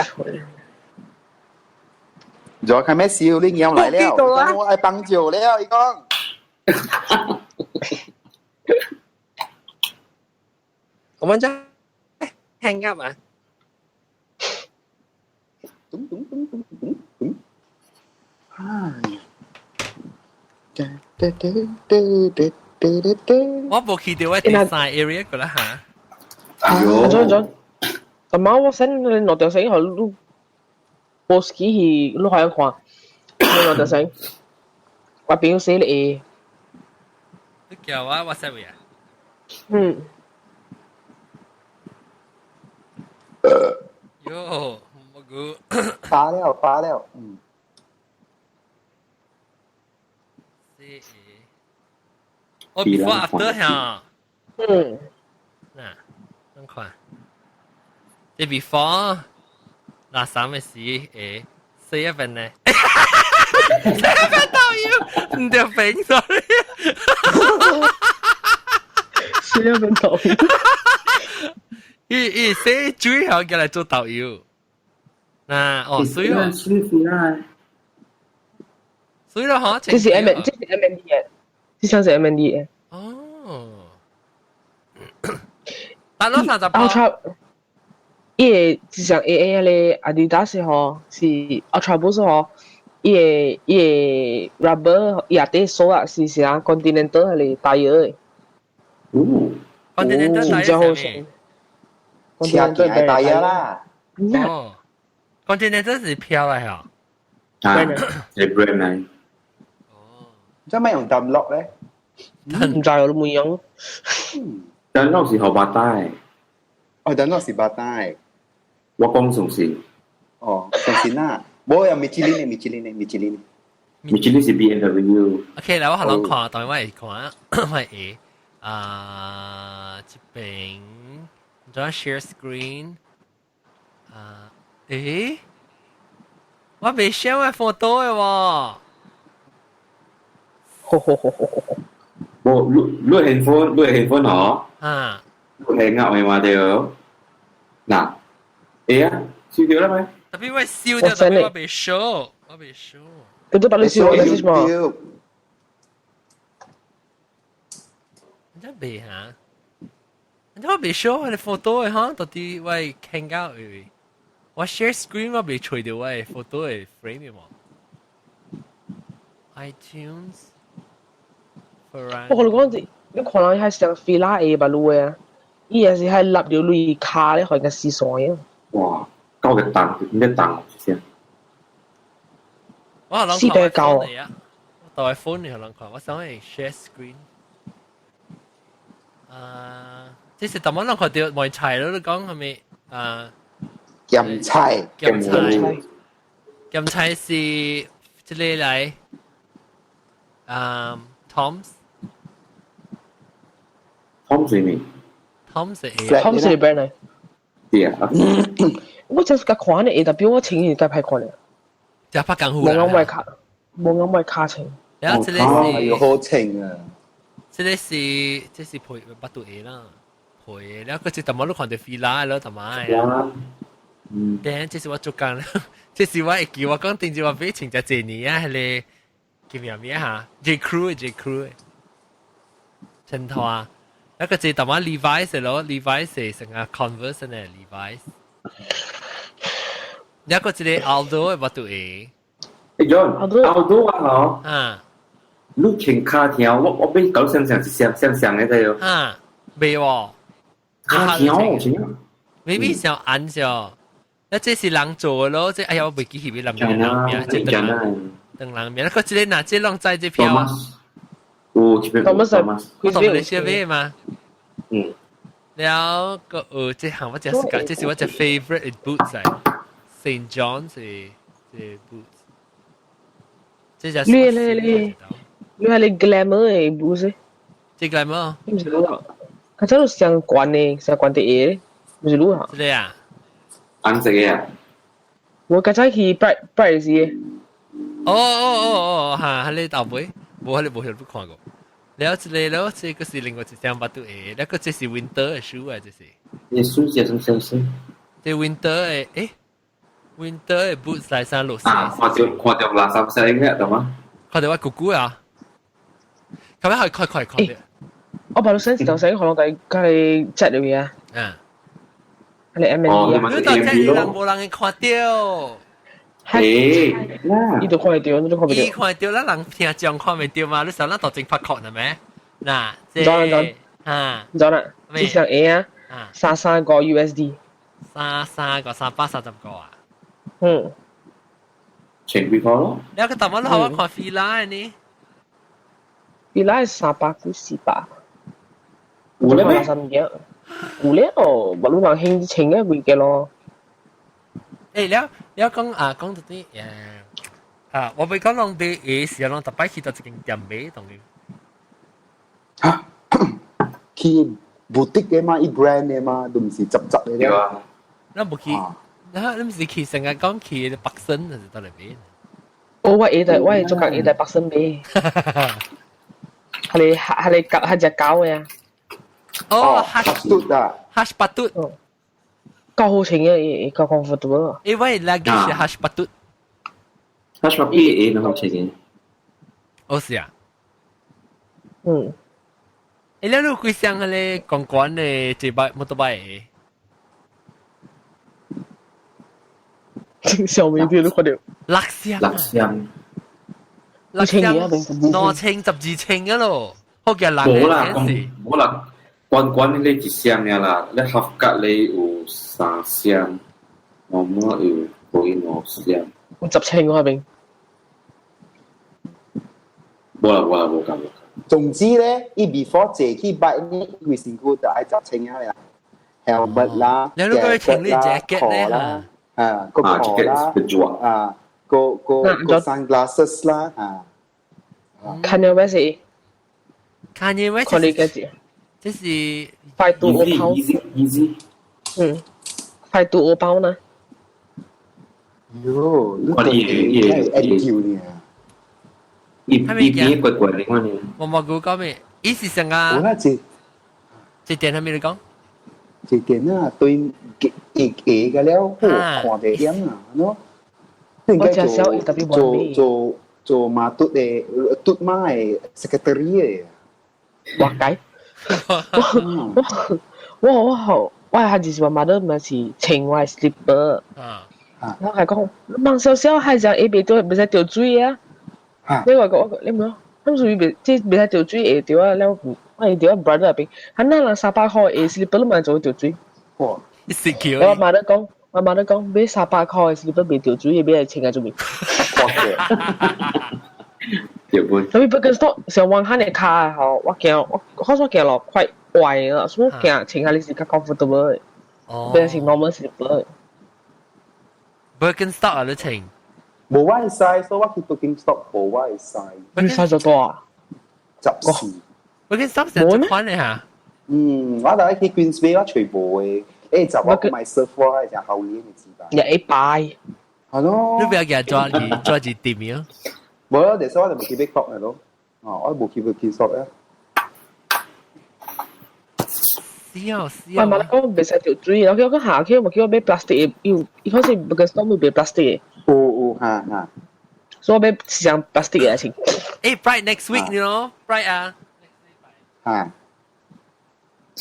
咗係咩笑？你啱來了，我愛幫助了，伊講。我們這 hang up 啊！咚咚咚咚咚咚。唉。我無去到我 design area 過啦嚇。哎呦！準準。阿媽我 send 你落條繩，佢 post 起去，你可以看。你落條繩，我朋友寫你。你叫我 WhatsApp 啊？嗯。喲，冇估。發了發了，嗯。我 before after 嚇。嗯。咱看，這 before 那三個時誒，四一份呢？四一份導遊，唔對餅，sorry。四一份導遊。伊伊寫水後叫來做導遊。嗱，哦，水哦，水水啦，水咯，嗬，這是 M，這是 M N D 嘅，這雙是 M N D 嘅。哦，但攞30。 Ultra，伊個就像 A A 咧，阿迪達斯嗬，是 Ultra Boost 嗬，伊個 rubber 伊下底鎖啊，是啥 Continental 係 tire 嘅。哦，Continental 真 tire 好啥物？車行的大啦。哦，Continental 是飄來嗬。啊，係 brand 嚟。做咩用 Dunlop 咧？唔知我都冇用。 Dunlop 是予 Bata。哦，Dunlop 是 Bata。我講上是。哦，上是啦。無有米其林的，米其林的，米其林。米其林是 BMW。 OK，來我予人看，當然我會看，我會啊，這邊，怎 share screen 啊？誒，我未 share 我 photo 的喎。好好好好好。無，你 handphone，你 handphone 嗬？啊。你係鴨嘅話對。嗱，會啊，燒掉啦咩？ Tapi 我燒掉，tapi 我未 show，我未 show。佢都把你燒咗是嘛？你真未嚇？你我未 show 我的 photo 的哈？到底我傾到位？我 share screen 我未揣到我的 photo 的 frame 嘛？iTunes。我同你講，你看人係上 Fila 的吧路的啊，伊也是係立條鐳卡咧，可能死線嘅。哇！高個檔，咩檔先？我可能四百九。我帶 phone 你可能看，我想去 share screen。啊，這是淡薄人看到梅菜咯，你講係咪？啊，鹹菜，鹹菜，鹹菜是這個來，啊，Toms。 Toms 是咩？Toms 是 Toms 是 brand 嚟。對啊。我就是個看的，特別我穿是較歹看的。就拍功夫無啱買卡，無啱買卡穿。然後這個是要好穿啊！這個是這是配巴肚鞋啦，配然後佢就淡薄你看到 Fila 咯，同埋。嗯。等這是我做工，這是我會記我講定住我買穿只這年啊，迄個叫咩名哈？J Crew J Crew，襯托啊！一個字淡薄 Levi's 咯，Levi's 成個 Converse 呢 Levi's。一個一個 Aldo 的巴肚鞋。欸，John，Aldo 啊，嗬。啊。你穿卡條，我俾狗上上上上上嘅對。啊，未喎。卡條真啊。 maybe 上暗咗，那這是人做的咯，這哎呀我未記起邊人名人名，這等人等人名，那個這個哪這攏在這票。有這邊 Thomas，我同你寫咩嘛？嗯。了個這項我只是個，這是我隻 favorite boots 嚟，Saint John's 的這 boots。這隻。你你你，你係你 glamour 的 boots？這 glamour？你唔是你啊？佢真係上慣的，上慣的嘢，唔是你啊？這個啊？紅色的啊？我剛才去拜拜時。哦哦哦哦，哈，你後尾，無，你無曉得看過。了這個了，這個是另外一雙巴肚鞋，那個這是 winter 的 shoe 啊，這是。你書寫什麼消息？這 winter 的，誒，winter 的 boots 來三六四。啊，看到垃圾聲嘅，懂嗎？看到我姑姑啊，咁樣係快快看到。我把你先頭先可能在佢哋 chat 入面啊。嗯。你 M N D 啊？你到這裡人無人會看到。誒，伊都看會到，你都看袂到。伊看到，咱人聽講看袂到嘛？你想咱頭前拍確係咪？嗱，這啊，知啦，這雙鞋啊，33個 USD。33個335個啊？嗯。千幾塊咯。你個淡薄好我看 Fila 呢？ Fila 300幾400。有咧咩？有咧哦，無論人興穿嘅貴嘅咯。誒，了了講啊，講到啲啊，我未講攏買鞋時，攏特擺去到一間店買，當然。嚇？去 boutique 嘅嘛，伊 brand 嘅嘛，都唔是執執嘅。對啊。咱無去，咱唔是去成日講去北新，還是到裡邊？哦，我下代我係做工下代北新買，係你係你狗係隻狗嘅啊。哦，哈嘟啊，哈巴嘟。夠好穿嘅，夠 comfortable。因為那個是哈巴嘟。哈巴嘟會好穿嘅。哦是啊。嗯。欸，你有幾箱咧？公關的這擺摩托擺？小明啲都看到。六箱。六箱。六箱。2稱12稱啊咯，好嘅人。冇啦，冇啦，關關你一箱爾啦，你合格你有3箱，我冇有幾5箱。有10稱嗰邊。冇啦冇啦冇咁。總之咧，伊 before 坐去擺呢，佢身軀就愛10稱啊啦，helmet 啦，你如果穿你 jacket 咧啦，啊個殼啦，啊個個個 sunglasses 啦，啊。看有咩事？看有咩？看你個字。這是快度我包。 easy。嗯，快度我包呢？喲，你對你係叫呢？伊伊邊怪怪的款呢？我冇估講咩，伊是啥啊？我那這這點係咩你講？這點啊，對會會個了，看袂厭啊，喏。應該做做做做馬嘟的嘟媽的 secretary 的。我解。我我好，我係就是話馬都唔係穿我 slipper。啊。我係講，望少少係就下邊都唔使掉水啊。你話個你唔好，咁屬於別即係別使掉水會掉啊！了我會掉啊 brother 入邊，係那人300塊的 slipper 都唔做掉水。哇！食橋。我媽都講，我媽都講買300塊的 slipper 袂掉水，買來穿來做咩？掉本。所以不過說上網看的跤吼，我驚我好似行落快壞啦，所以我驚穿下你是較 comfortable 的。哦。變成 normal slipper。 Birkenstock 啊，你穿？無我的 size，所以我去 Birkenstock 無我的 size。你 size 多大？ 14。 Birkenstock 是這款的哈。嗯，我大概去 Queensway 我隨無的，欸，十我買 surfer 係後年的知道。也一擺。係咯。你不要給他抓住抓住點樣？無啊，但是我就無去 Birkenstock 咯。哦，我無去 Birkenstock 啊。是啊是啊。我媽講袂使掉水，然後佢講下去，我叫我買 plastic 的，因為伊可是 Birkenstock 會賣 plastic 的。有哈哈，所以我買是像 plastic 的先。欸，Bright next week，你 know Bright 啊？哈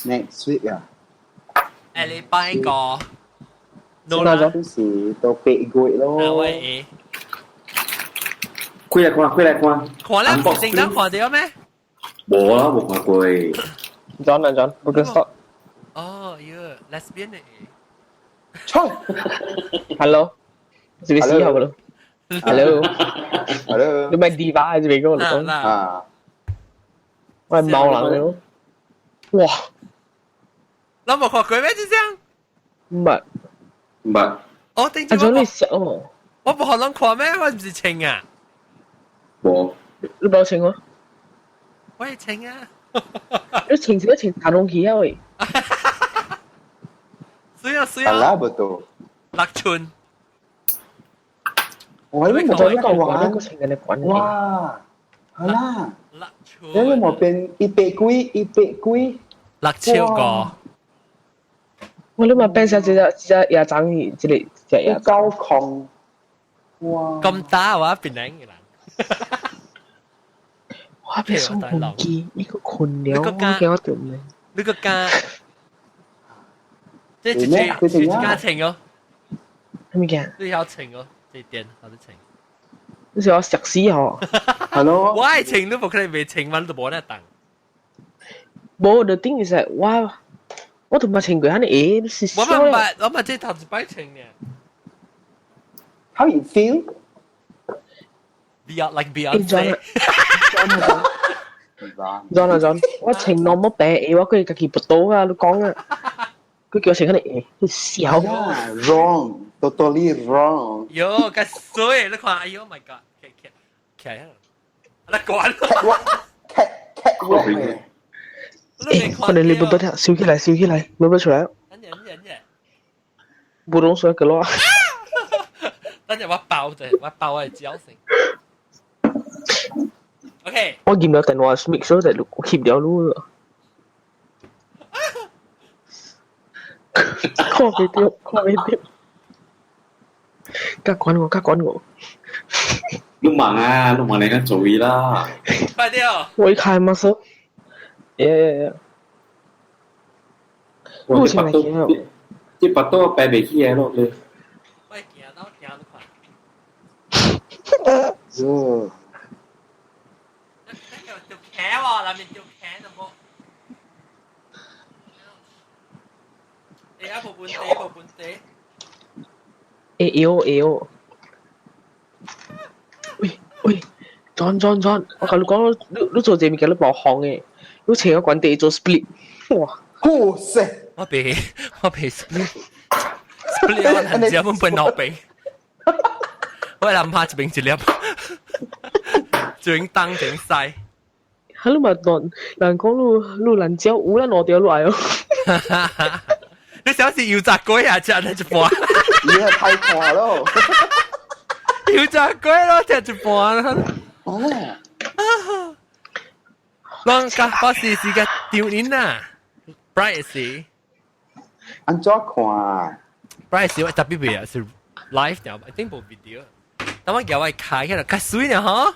，next week 啊？下禮拜個。那種是到8月咯。喂，開來看，開來看。看啦，正常看到咩？無啊，無看過。 John 啊 John，Birkenstock。哦，喲，lesbian 的。錯。 Hello。是咪死後咯？Hello，Hello，你咪 diva 係咪嗰個嚟講？啊，我係貓人咯。哇！你冇看過咩？這張？唔係，唔係。我頂住我。你識哦。我冇可能看咩？我唔是穿啊。冇。你冇穿我？我係穿啊。你穿是穿大東西啊喂？水啊水啊！係啦，唔到。6寸。我你冇做呢個玩，哇，係啦，你冇變100幾，100幾，6超個。我你咪變成這隻這隻野章魚，這個這野高空，哇！咁大我變靚嘅啦。我變送飛機，呢個困了，我驚我掉命。呢個加，這一隻一加情哦。咩嘅？呢條情哦。這點好的情，你是要食屎嗬？係咯。我愛情都無可能未情，我都無得等。無，the thing is that 我我都冇情過，肯定會。我冇捌，我捌這頭一擺情呢。 How you feel? Beyond like Beyonce. John 啊 John，我情我冇病，我佢家己不到啊，你講啊，佢叫我情肯定會，笑。 Wrong. Totally wrong. 喲，個水，你看，哎呦 my god，起起啊，你關，cat walk，cat walk。可能你不不聽，燒起來，燒起來，冇不出來。不懂說個咯。等陣我爆就我爆我係焦成。OK。我見到電話 mix 咗就翕掉咯。看袂到，看袂到。加管我，加管我。你忙啊，你忙你緊做嘢啦。快啲哦！我開嘛手。耶耶耶！我這把刀，這把刀擺袂起來咯，你。我行到行到快。哦。條茄喎，裏面條茄就冇。欸，啊，無問題，無問題。欸，會哦，會哦。喂喂，John John John，我同你講，你做這物件你無行嘅，你請個管地做 split，哇！好勢！我被 split split 我難食，我分兩邊。我諗下一邊一粒，一邊東一邊西。哈，你嘛當人講你你難食，有咱兩條落來哦。你想是油炸鬼啊？食得一半。你係太看咯。油炸鬼咯，食一半。哦。攏甲我是是個丟人啊！Bright 是。按怎看？Bright 是我特別別啊，是 live 掉，I think 無 video。等我叫我開起來，較水呢嗬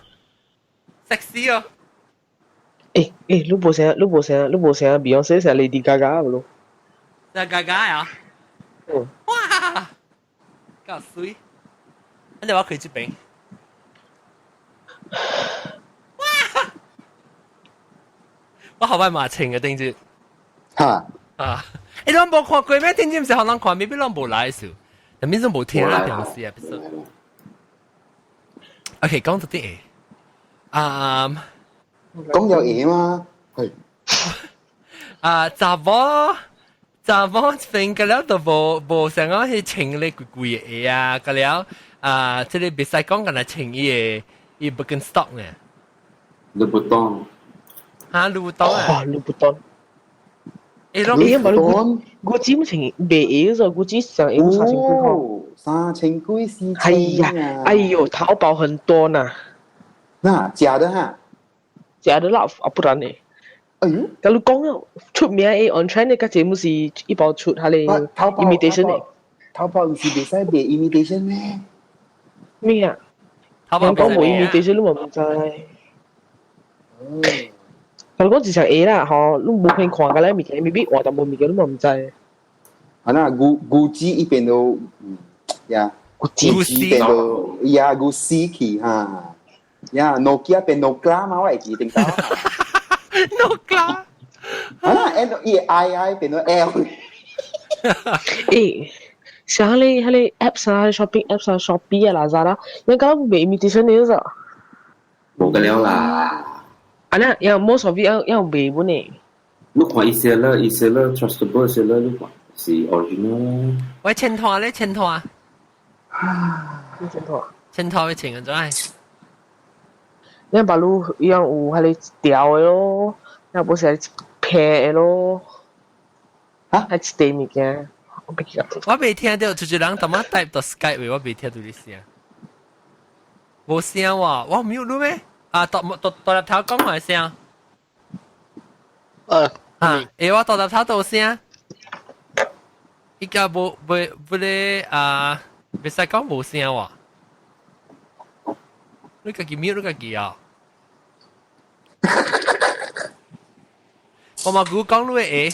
，sexy 哦。欸欸，你無聲，你無聲，你無聲，Beyonce 成 Lady Gaga 咯。係 Gaga 啊？嗯。哇！夠水。你我開這邊。哇！我後擺嘛穿嘅頂住。哈。啊！欸，你無看過咩？頂住毋是予人看，maybe 攏無來時，但面攏無聽啦，平時啊，別說。OK，講到啲啊，講有嘢嘛？係。啊，查某查某瞓個了都無無想講去穿咧貴貴嘅啊，個了啊，這個袂使講干焦穿伊個伊 Birkenstock 呢。 Louboutin。哈，Louboutin 啊。哇，Louboutin。欸，欸，嘛，我只唔穿袂會咗，我只上會三千幾塊。三千幾四千。哎呀，哎呦，淘寶很多呢。那假的哈？假的啦，啊不然呢？哎呦，假如講出名的 on trend 的，個節目是一包出下咧 imitation 的。淘寶唔是袂使賣 imitation 咩？咩啊？淘寶講無 imitation 你嘛毋知。嗯。假如講一隻鞋啦，吼，你無可能看個咧物件，未必換淡薄物件，你嘛毋知。啊那 Gucci 伊變到，呀，Gucci 變到，呀，Gucci 去哈，呀，Nokia 變 Nokia 嘛，我會記頂到。 Nokia。啊，N 伊 I I 變到 L。欸，像彼個彼個 apps 啊，shopping apps 啊，Shopee 啊，Lazada，你講賣 imitation 的啥？無個了啦。啊那，要 most of it 要要賣本的。你看伊 seller，伊 seller trustable seller，你看是 original。喂，錢拖咧，錢拖。錢拖。錢拖會穿個怎？你把路一樣有彼個條的咯，要不是平的咯。嚇？還一塊物件，我袂記得。我未聽到，就是人淡仔 type 到 Skype 我未聽到你聲。無聲喎，我 mute 你咩？啊，大大大粒頭講話聲。啊，欸，我大粒頭都有聲。依家無袂不咧啊，袂使講無聲喎。你家己 mute 你家己啊。我嘛估講你會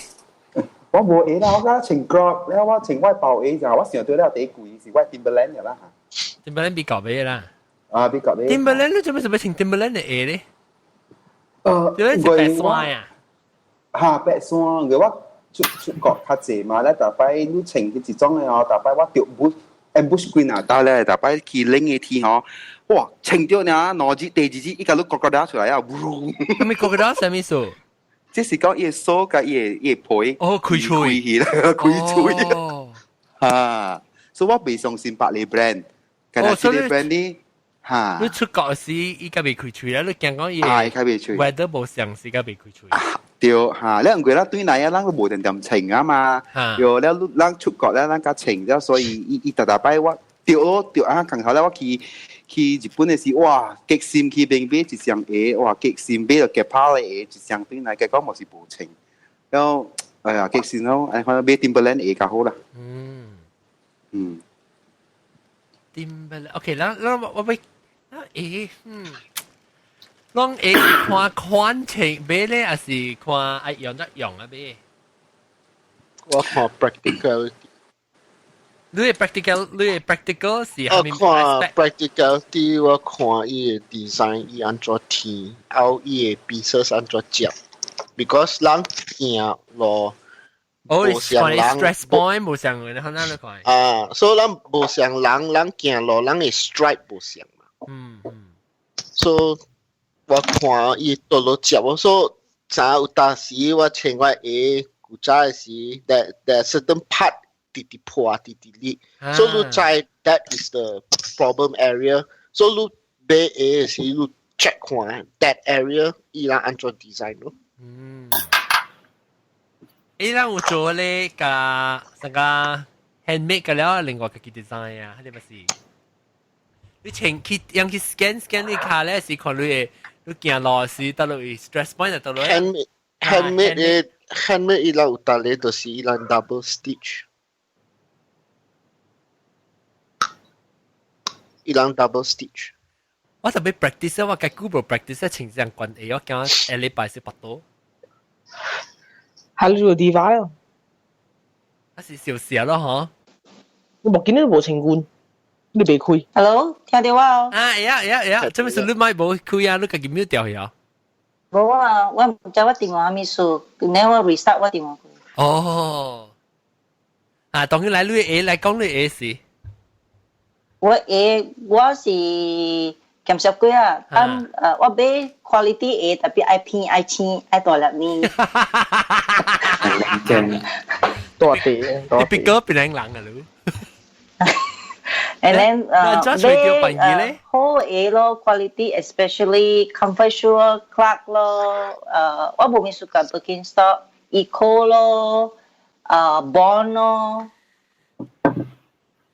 我無鞋啦，我敢穿 crop，了我穿我包鞋就我想到了第一貴是我 Timberland 的啦。 Timberland 比較買啦。啊，比較買。 Timberland 你做咩做咩穿 Timberland 的鞋咧？呃，是白山啊。哈，白山，因為我出出國較濟嘛，咧逐擺你穿彼一種的哦，逐擺我著 boot ambush 幾若到咧，逐擺去冷的天吼，哇，穿著爾兩日，第二日伊共你 crocodile 出來啊，啥物 crocodile 啥物意思？這是講伊的鎖佮伊的皮，哦，開喙開去啦，開喙。哈，所以我袂相信別个 brand，干焦這个 brand 呢，哈。你出國時伊較袂開喙啦，你驚講伊啊，伊較袂喙，weather 無相時較袂開喙。對嚇，你唔過啦，對來啊，咱都無定定穿啊嘛。對，了咱出國咧，咱較穿了，所以伊伊逐逐擺我對咯對啊，共頭咧我去去日本的時，哇，激心去邊買一雙鞋，哇，激心買著夾拋的鞋，一雙對來，結果嘛是無穿。了，哎呀，激心咯，哎，可能買 Timberland 鞋較好啦。嗯嗯。 Timberland，OK，咱咱我我欲，鞋，嗯。攏會看款式買咧，還是看愛用得用啊買？我看 practical。你的 practical，你的 practical 是我看 practical 啲，我看伊的 design，伊按怎貼，後伊的 pieces 按怎接，because 人行路。哦，無像人 stress point 無像，你看哪你看？啊，所以咱無像人，人行路，人的 stride 無像嘛。嗯嗯。所以我看伊倒落接，我說早有當時我穿我鞋古早的時，that certain part 直直破，直直裂，所以你知 that is the problem area。所以你買鞋的時，你 check 看 that area 伊人按怎 design 咯。嗯。伊人有做咧個啥個 handmade 個了，另外家己 design 啊，你咪是？你穿去用去 scan scan 你跤咧，是看你的你行路時佗落 stress point 佗落。 handmade handmade 的 handmade 伊人有逐個就是伊人 double stitch，伊人 double stitch。我特別 practice，我計 Google practice 穿這樣關鞋，我驚下禮拜是拔刀。係你做 DIY 哦？啊是小事咯，嗬。你無見你無穿罐，你袂開。 Hello，聽到我哦？啊，會啊會啊會啊，這邊是你麥無開啊，你家己 mute 掉去啊？無啊，我毋知我電話物事，然後我 restart 我電話。哦，啊，當然來你鞋來講你鞋是。我鞋我是鹹濕鬼啊，但我買 quality 鞋，特別愛偏愛輕愛大粒呢。大地，你別個別人人啊，你。 And then 買好鞋咯，quality especially comfort shoe Clark 咯，我無咩 suka Birkenstock、Eco 咯，Bond 咯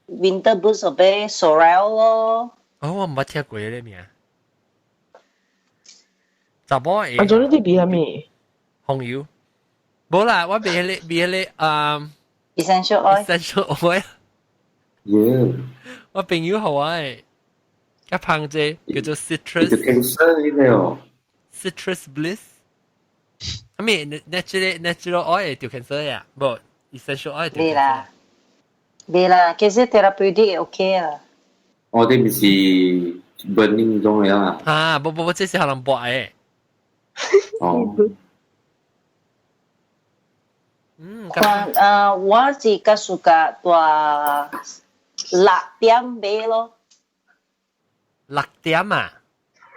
，Winter boots 我買 Sorel 咯。哦，我毋捌聽過咧名。查某鞋。啊，做你啲買啥物？紅油。無啦，我買彼個買彼個啊。 Essential oil。 Essential oil。 Yeah。我朋友予我的，較芳這叫做 citrus。就 cancer 呢個哦。 Citrus bliss。啊咪 natural natural oil 就 cancer 呀，無 essential oil 未啦，未啦，其實 therapeutic OK 啊。我哋唔是 burning 種的啊。啊，無無無，這是予人抹的。哦。嗯，看啊，我是較 suka 蹛六點買咯。六點啊？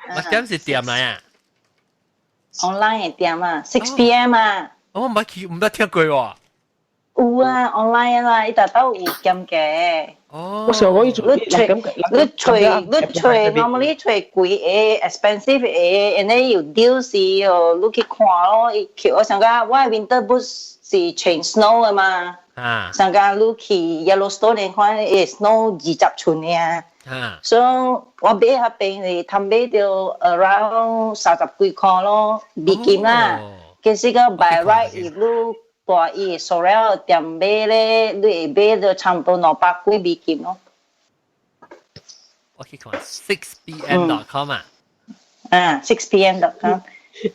六點是店來啊？online 的店啊，6 p.m. 啊。我毋捌去，毋捌聽過喎。有啊，online 啦，伊逐兜有減價。哦。我想講伊做你揣你揣你揣，normally 揣貴的 expensive 的，and then 有 deal 時哦，你去看咯，伊去我想講，我 winter boots 是穿 snow 的嘛。啊。上講你去 Yellowstone 你看，欸 snow 20寸爾。啊。所以我買彼邊是通買著 around 三十幾箍咯，美金啦。其實個 by right 伊你蹛伊 Sorel 店買咧，你會買到差不多200幾美金咯。我去看 6pm.com 啊。啊，6pm.com。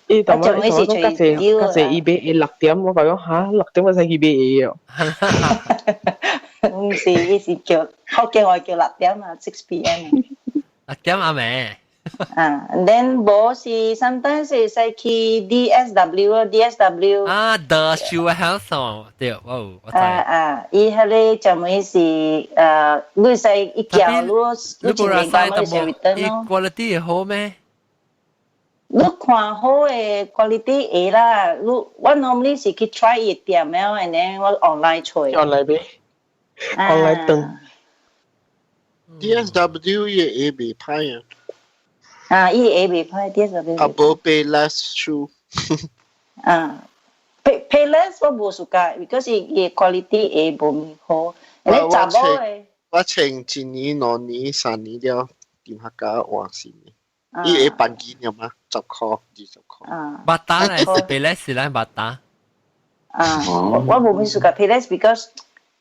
伊同我講講較濟較濟，伊買六點，我講嚇六點我先去買鞋哦。毋是，伊是叫福建話叫六點啊，6 p.m. 六點阿妹。啊，then 無是 sometimes 會使去 DSW 咯，DSW。啊，The Shoe House 哦，對，哦，我知。啊啊，伊彼個專門是你使伊叫你，你你無一年到你使 return 伊咯。 quality 會好咩？你看好的 quality 會啦，你我 normally 是去 try 伊店了，and then 我 online 揣。 online 買，online 訂。 DSW 伊會袂歹啊。啊，伊會袂歹，DSW。啊，無買 less shoe。啊，Payless 我無 suka，because 伊 quality 會無好。你查某的。我穿一年、2年、3年了，點下家換新的。伊會辦幾年嘛？10塊、20塊。啊。 Bata 咧，是 Payless 是咱 Bata。啊，我無咩 suka Payless because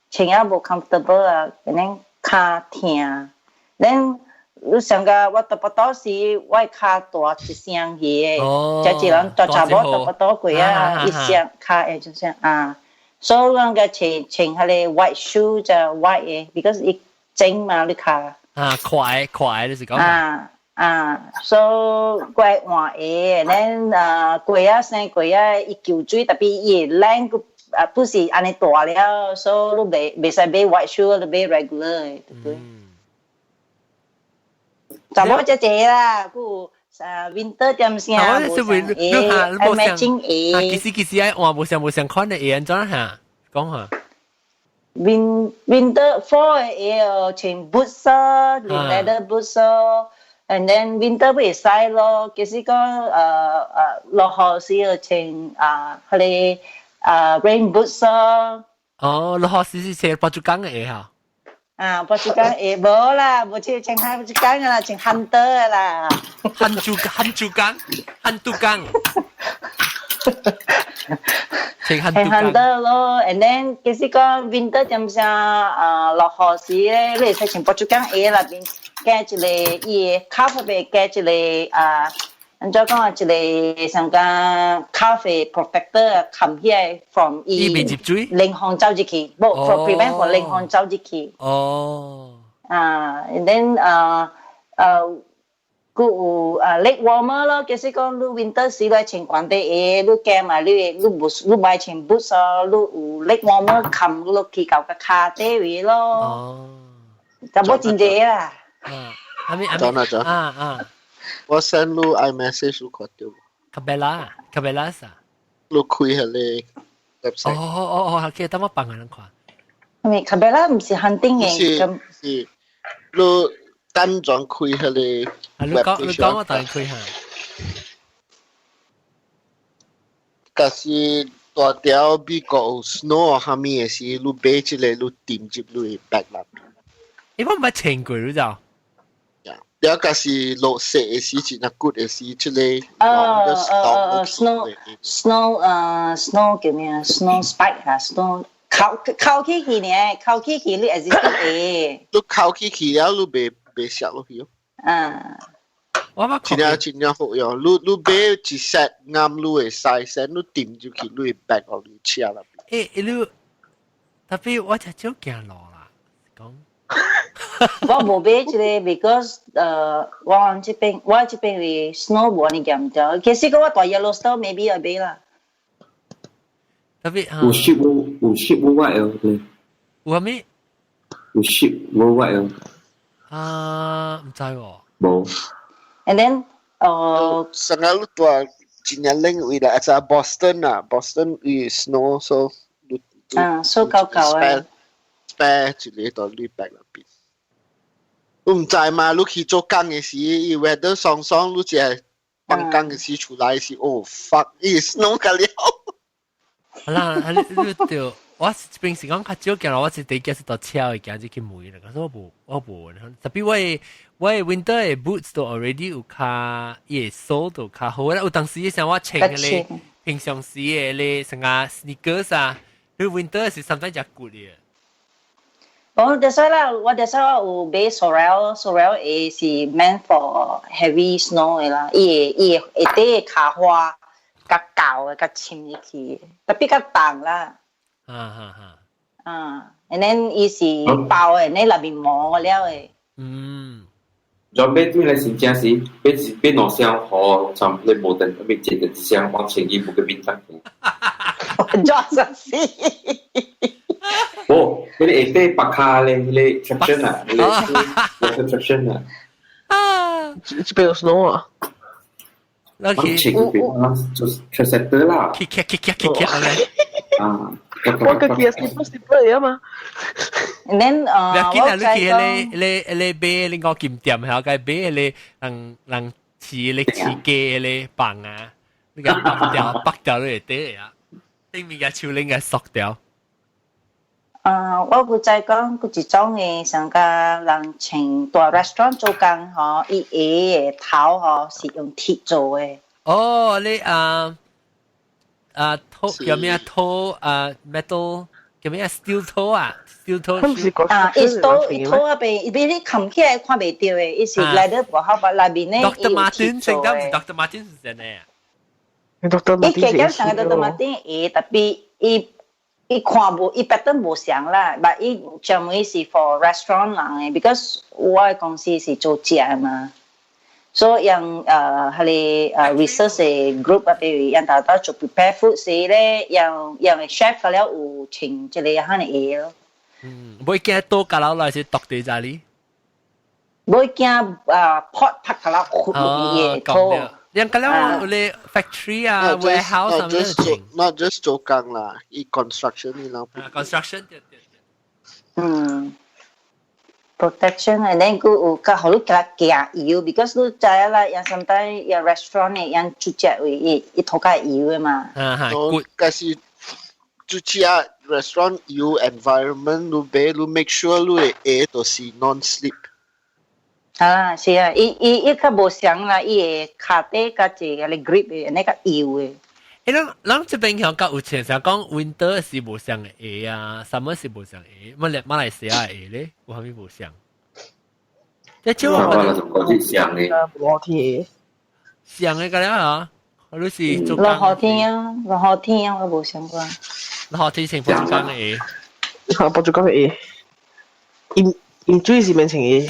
穿啊無 comfortable 啊，可能跤疼。咱你上個我特別多時，我跤大一雙鞋，這一人大查某特別多過啊，一雙跤會就聲啊。所以我個穿穿彼个 white shoe 就 white 的，because 伊整嘛你跤。啊，快快就是講。啊啊，所以我換鞋，咱啊過啊生過啊，伊舊水特別伊會冷個啊，不是按呢大了，所以你袂使買 white shoe，你買 regular 的，對不對？查某這濟啦，佮啊 winter 點聲無相鞋，愛 matching 鞋。其實愛換無相款的鞋，按怎嚇？講下。 Winter fall 的鞋哦，穿 boots 咯，leather boots 咯，and then winter 袂使咯。其實講落雨時就穿啊，彼個啊 rain boots 咯。哦，落雨時是穿波珠鋼的鞋哈。啊，波珠鋼鞋無啦，無穿穿波珠鋼啦，穿 hunter 的啦。漢珠鋼，漢都鋼。穿漢都鋼咯，and then 其實講 winter 點聲啊落雨時咧，你會使穿波珠鋼鞋內邊加一個伊的咖啡加一個啊，按怎講啊，一個像講咖啡 protector 冚起來 from 伊袂入水，冷風走入去，無 for prevent for 冷風走入去。哦。啊，and then 啊閣有啊 leg warmer 咯，其實講你 winter 時來穿懸底鞋，你加埋你無你愛穿 boots 哦，你有 leg warmer 冚落去到個跤底位咯。哦。就無真濟啦。啊，阿咪阿咪啊啊。我 send 你 iMessage 你看到。 Cabela，Cabela 啥？你開彼个 website。哦哦哦，記得我幫人看。咪 Cabela 毋是肯定嘅。是是，你單轉開彼個。啊，你講我等開下。假是大條美國有 snow 啥物的時，你買這个你墊入你的 bag 內面。欸，我毋捌穿過，你知道？了假是落雪的時，真若骨的時，這個哦哦哦，snow snow snow 叫咩啊？snow spike 啊，snow 扣扣起去呢，扣起去你會是會。你扣起去了，你袂摔落去哦。啊。我捌真正真正好用，你買一 set 啱你的 size，你墊入去你的 bag 或你車內邊。欸，你特別我才少行路啦，講。我無買這个，because 我這邊的 snow 無按呢嚴重。其實我蹛 Yellowstone maybe 會買啦。特別有 ship 有 ship worldwide 哦，對。有啥物？有 ship worldwide 哦。啊，毋知喎。無。 And then 上個你蹛真正冷位啦，啊 Boston 啊，Boston 伊 snow so 啊，so 厚厚啊。 spare 一个佇你 bag 內邊。你毋知嘛？你去做工的時，伊 weather 爽爽，你只放工的時出來是哦 fuck，伊 snow 個了。好啦，你對，我平時講較少行路，我是第一件是搭車會行入去門啦。可是我無，特別我的 winter 的 boots 都 already 有較伊的 sole 都較好啦。有當時像我穿的個平常時的咧，啥個 sneakers 啊，你 winter 是 sometimes 真骨的。我就是啦，我就是我有買 Sorel，Sorel 鞋是 meant for heavy snow 的啦，伊會下底跤花較厚的，較深入去，特別較重啦。啊哈哈。啊，and then 伊是包的，你內面磨了的。就買對來真正是買一買兩雙好，就你無等買一個一雙往前去無個面得。就是。哦，彼个下底白跤咧，彼个 traction 啊，彼个 water traction 啊。啊！這邊有 snow 啊？那去就是 tractor 啦。去去去去去咧。啊！我個記 slipper slipper 嚟啊嘛。 And then 我見啊，你去你買你五金店係個買你人人飼你飼雞你棒啊，你個拔掉拔掉你底啊，頂面嘅樹林嘅縮掉。啊，我古早講，佢一種嘅上個人穿大 restaurant 做工吼，伊鞋的頭吼是用鐵做的。哦，你啊啊 toe 叫咩啊 toe 啊 metal 叫咩啊 steel toe 啊 steel toe。啊，伊 toe 伊 toe 嗰邊，伊俾你冚起來看袂著的，伊是內底無好把內面咧。 Dr. Martin 成得唔是 Dr. Martin 是真的啊？Dr. Martin 伊加減上個 Dr. Martin 鞋，特別伊。伊看無，伊 pattern 無相啦，但伊專門是 for restaurant 人的，because 我的公司是做食的嘛，所以用彼個research 的 group 啊，比如𪜶頭頭做 prepare food 時咧，用用 chef 了有穿這個款的鞋咯。嗯，唔會驚倒架樓來是獨地在裡。唔會驚啊 pot 拍架樓豁落去的 toe。人家了有 factory 啊，warehouse 啊， not just 做工啦，伊 construction 你啦。 construction 對對對。嗯，protection and then 佢有較好你加加油，because 你知啦，有 sometimes 有 restaurant 的人出食位伊伊塗較油的嘛。啊係，但是出食 restaurant 油 environment 你買你 make sure 你的鞋都是 non-slip。啊，是啊，伊伊伊較無相啦，伊的跤底較濟個 grip 的，那個油的。欸，咱咱這邊香港有前成講 winter 是無相的鞋啊，summer 是無相鞋，乜嚟馬來西亞鞋咧，有啥物無相？即係我我就講啲相的。落天相的個了啊，你是做落雨天啊，落雨天啊，我無相過。落雨天穿波竹江的鞋，嚇波竹江的鞋，飲飲水是免穿鞋。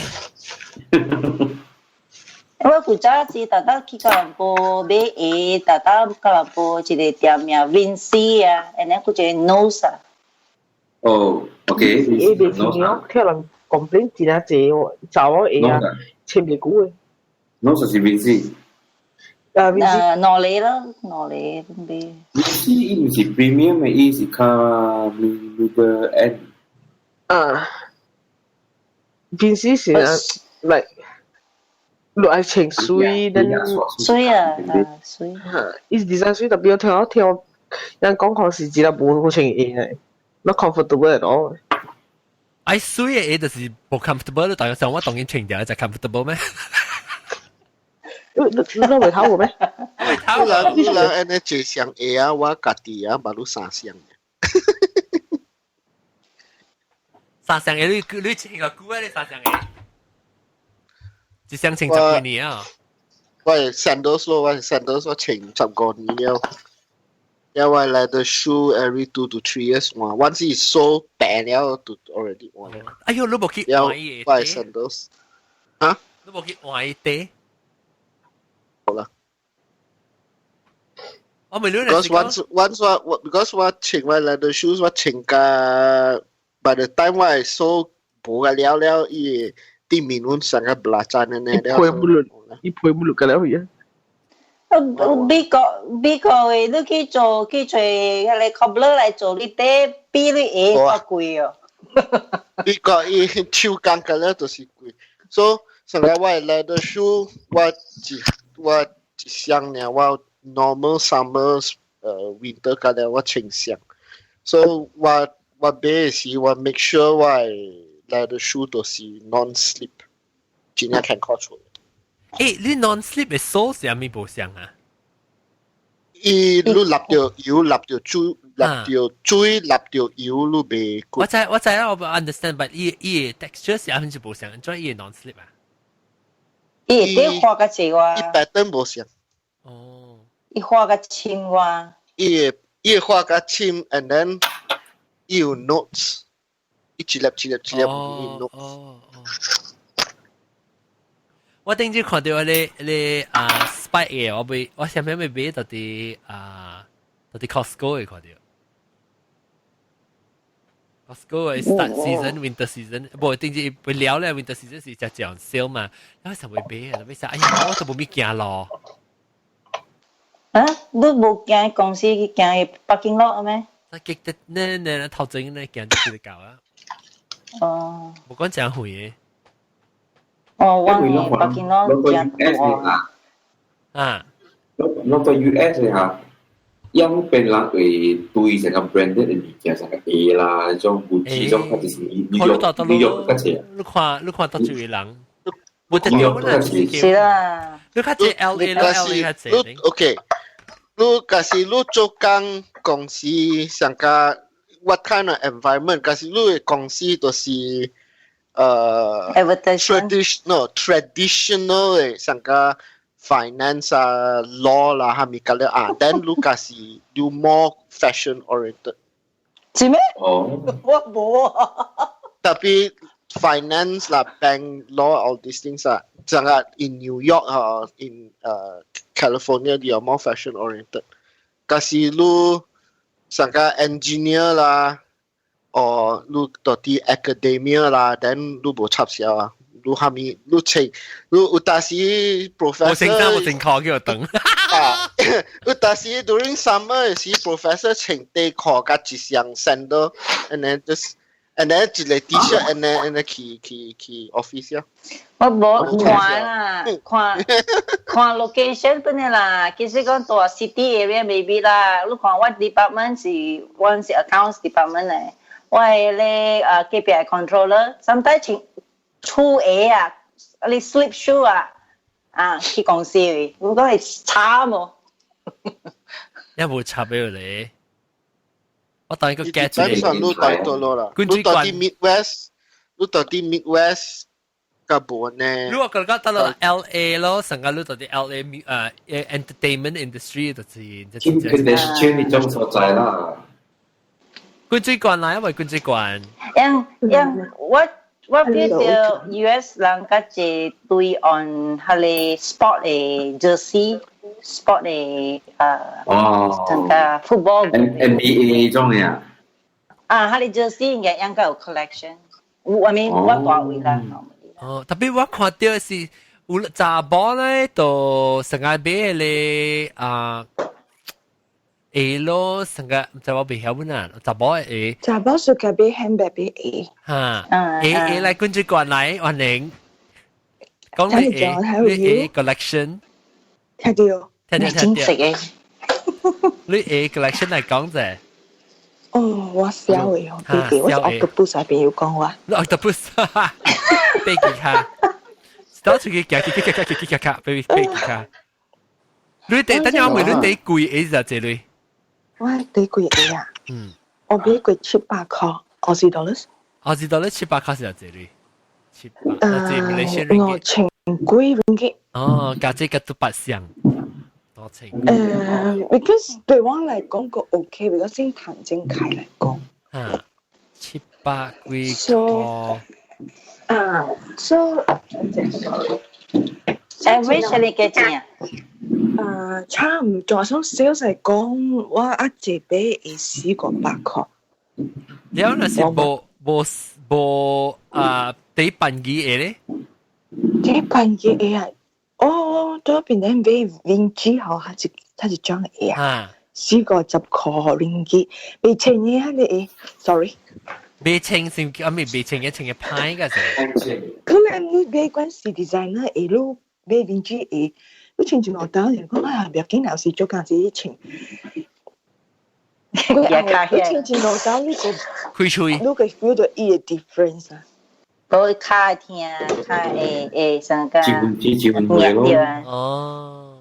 我古早時特特去吉隆坡買鞋，特特吉隆坡一個店名 Vinci 啊，然後佢一個 Nose 啊。哦，OK。鞋袂穿哦，聽人 complain 真啊濟喎，查某鞋啊，穿袂久的。 Nose 是 Vinci。啊，Vinci。兩個咯，兩個買。 Vinci 伊毋是 premium 的，伊是較 middle end。啊，Vinci 是啊，like。落來穿水，咱水啊，水。伊 design 水特別聽我聽人講講是真係無好穿鞋嘅，not comfortable at all。哎，水的鞋就是無 comfortable，但係上我當然穿掉就 comfortable 咩？你你你都未睇過咩？未睇過。你人按呢一雙鞋啊，我家己啊，嘛都三雙。三雙鞋你你穿個久啊？你三雙鞋？一雙穿十幾年啊！我係 sandals 咯，我係 sandals 我穿15年了。因為 leather shoe every 2 to 3 years 換，once 是 sole 平了就 already 換。哎呦，你無去換伊我係 sandals。嚇？你無去換伊底？好啦。我未亂 Because once once 我 because 我穿我 leather shoes 我穿甲 by the time 我係 sole 無個了了伊。啲面碗成個 belacan 呢，伊配不落，伊配不落個了去啊！美國美國的，你去做去揣彼個 cobbler 來做你底，比你鞋較貴哦。美國伊手工個了就是貴，所以上個我 leather shoe 我一我一雙爾，我 normal summer winter 個了我穿雙，所以我我買時我 make sure 我 leather shoe 都是 non-slip，真正看看出。誒，你 non-slip 的 sole 是啥物無相啊？伊你立著油，立著水，立著水，立著油，你袂。我知我知啦，我 understand，but 伊伊 texture 是啥物是無相，怎伊 non-slip 啊？伊會底畫較濟哇。伊 pattern 無相。哦。伊畫較深哇。伊伊畫較深，and then 伊有 notes。一粒一粒一粒哦哦我頂次看到你你啊 spike 嘅，我未我上面未買到啲啊到啲 Costco 嘅看到。Costco 嘅 start season winter season，無頂次會了咧 winter season 是只講 sale 嘛，然後就會買啊，買啥？哎呀，我都無物行咯。啊，你無行公司去行 parking lot 咩？那記得呢呢頭前呢行就夠啊。哦，無講真遠嘅。哦，我北京咯，真大。啊，我對 US 嚇，樣邊人會對成個 branded 的物件，成個 A 啦，種 Gucci 種，或者是 New York New York 較濟。你看到這個人，冇得講啦，是啦。你較濟 LA 啦，LA 較濟。 OK，你假是你做工公司上個 what kind of environment？假是你的公司就是traditional traditional 的上個 finance 啊 law 啦，係咪咁咧啊？then 你假是you more fashion oriented。是咩？哦，我冇啊。特別 finance 啦、bank law all these things 啊，就係 in New York 啊，in California they are more fashion oriented。假是你上個 engineer 啦，or 你到啲 academia 啦，then 你無插銷啊，你下面你穿，你有當時 professor 冇正衫冇正褲叫我等。啊，有當時 during summer 時 professor 穿短褲佮一雙 sandal，and then just and then 一個 T-shirt，and then and then 去 office 啊。我無看啦，看看 location 本來啦。其實講大 city area maybe 啦。你看我 department 是我是 accounts department 嘅，我係咧隔壁 controller，sometimes 穿粗鞋啊，你 slip shoe 啊，啊去公司嘅，我講係差無。一冇插俾你，我當一個 get 基本上你到多咯啦，你到啲 Midwest，你到啲 Midwest 較無呢。你話覺得到了 LA 咯，成個你到啲 LA entertainment industry 就是佢哋是呢種所在啦。關水關啦，因為關水關。因因我 feel 到 US 人較濟對 on 彼个 sport 的 jersey，sport 的成個 football。 NBA 種嘅啊。啊，彼个 jersey 應該有 collection。我 I mean 我大位啦。哦，特別我看到是有查某咧，就成個買咧啊。鞋咯，成個唔知我未曉本啊，查某鞋。查某屬個買 handbag 買鞋。哈，鞋鞋來跟住過來，歡迎。講你鞋，你鞋 collection。聽到。聽到聽到。你鞋 collection 嚟講啫。哦，我小嘅，弟弟，我是 octopus 啊，朋友講我。 octopus，飛機卡，到出去行行行行行行行，飛飛機卡。你哋等陣我問你哋貴鞋是幾鐳？我第貴鞋啊？嗯。我買過700塊，澳洲 dollars。澳洲 dollar 700塊是幾鐳？700，5000幾 ringgit。哦，加這個都八箱，多千。Because 對我嚟講個 OK，because 先談正開嚟講。啊，700幾塊。啊，so average 你幾錢啊？差唔多，想少嚟講，我阿姐買會400塊。你那是無無無啊？底笨機嘅咧？底笨機嘅啊！哦，左邊咧買 Vinci 吼，它是裝鞋啊，4十塊 ringgit，未稱嘅啊你，sorry。未稱是阿咪未稱嘅稱嘅派㗎是。可能你買關是 designer 鞋，你買 Vinci 鞋，你穿住落單人講啊，唔要緊，老師做工子穿。你穿住落單，你個開喙，你個 feel 到伊個 difference 啊。都較聽較會會上個。一分錢一分貨咯。哦。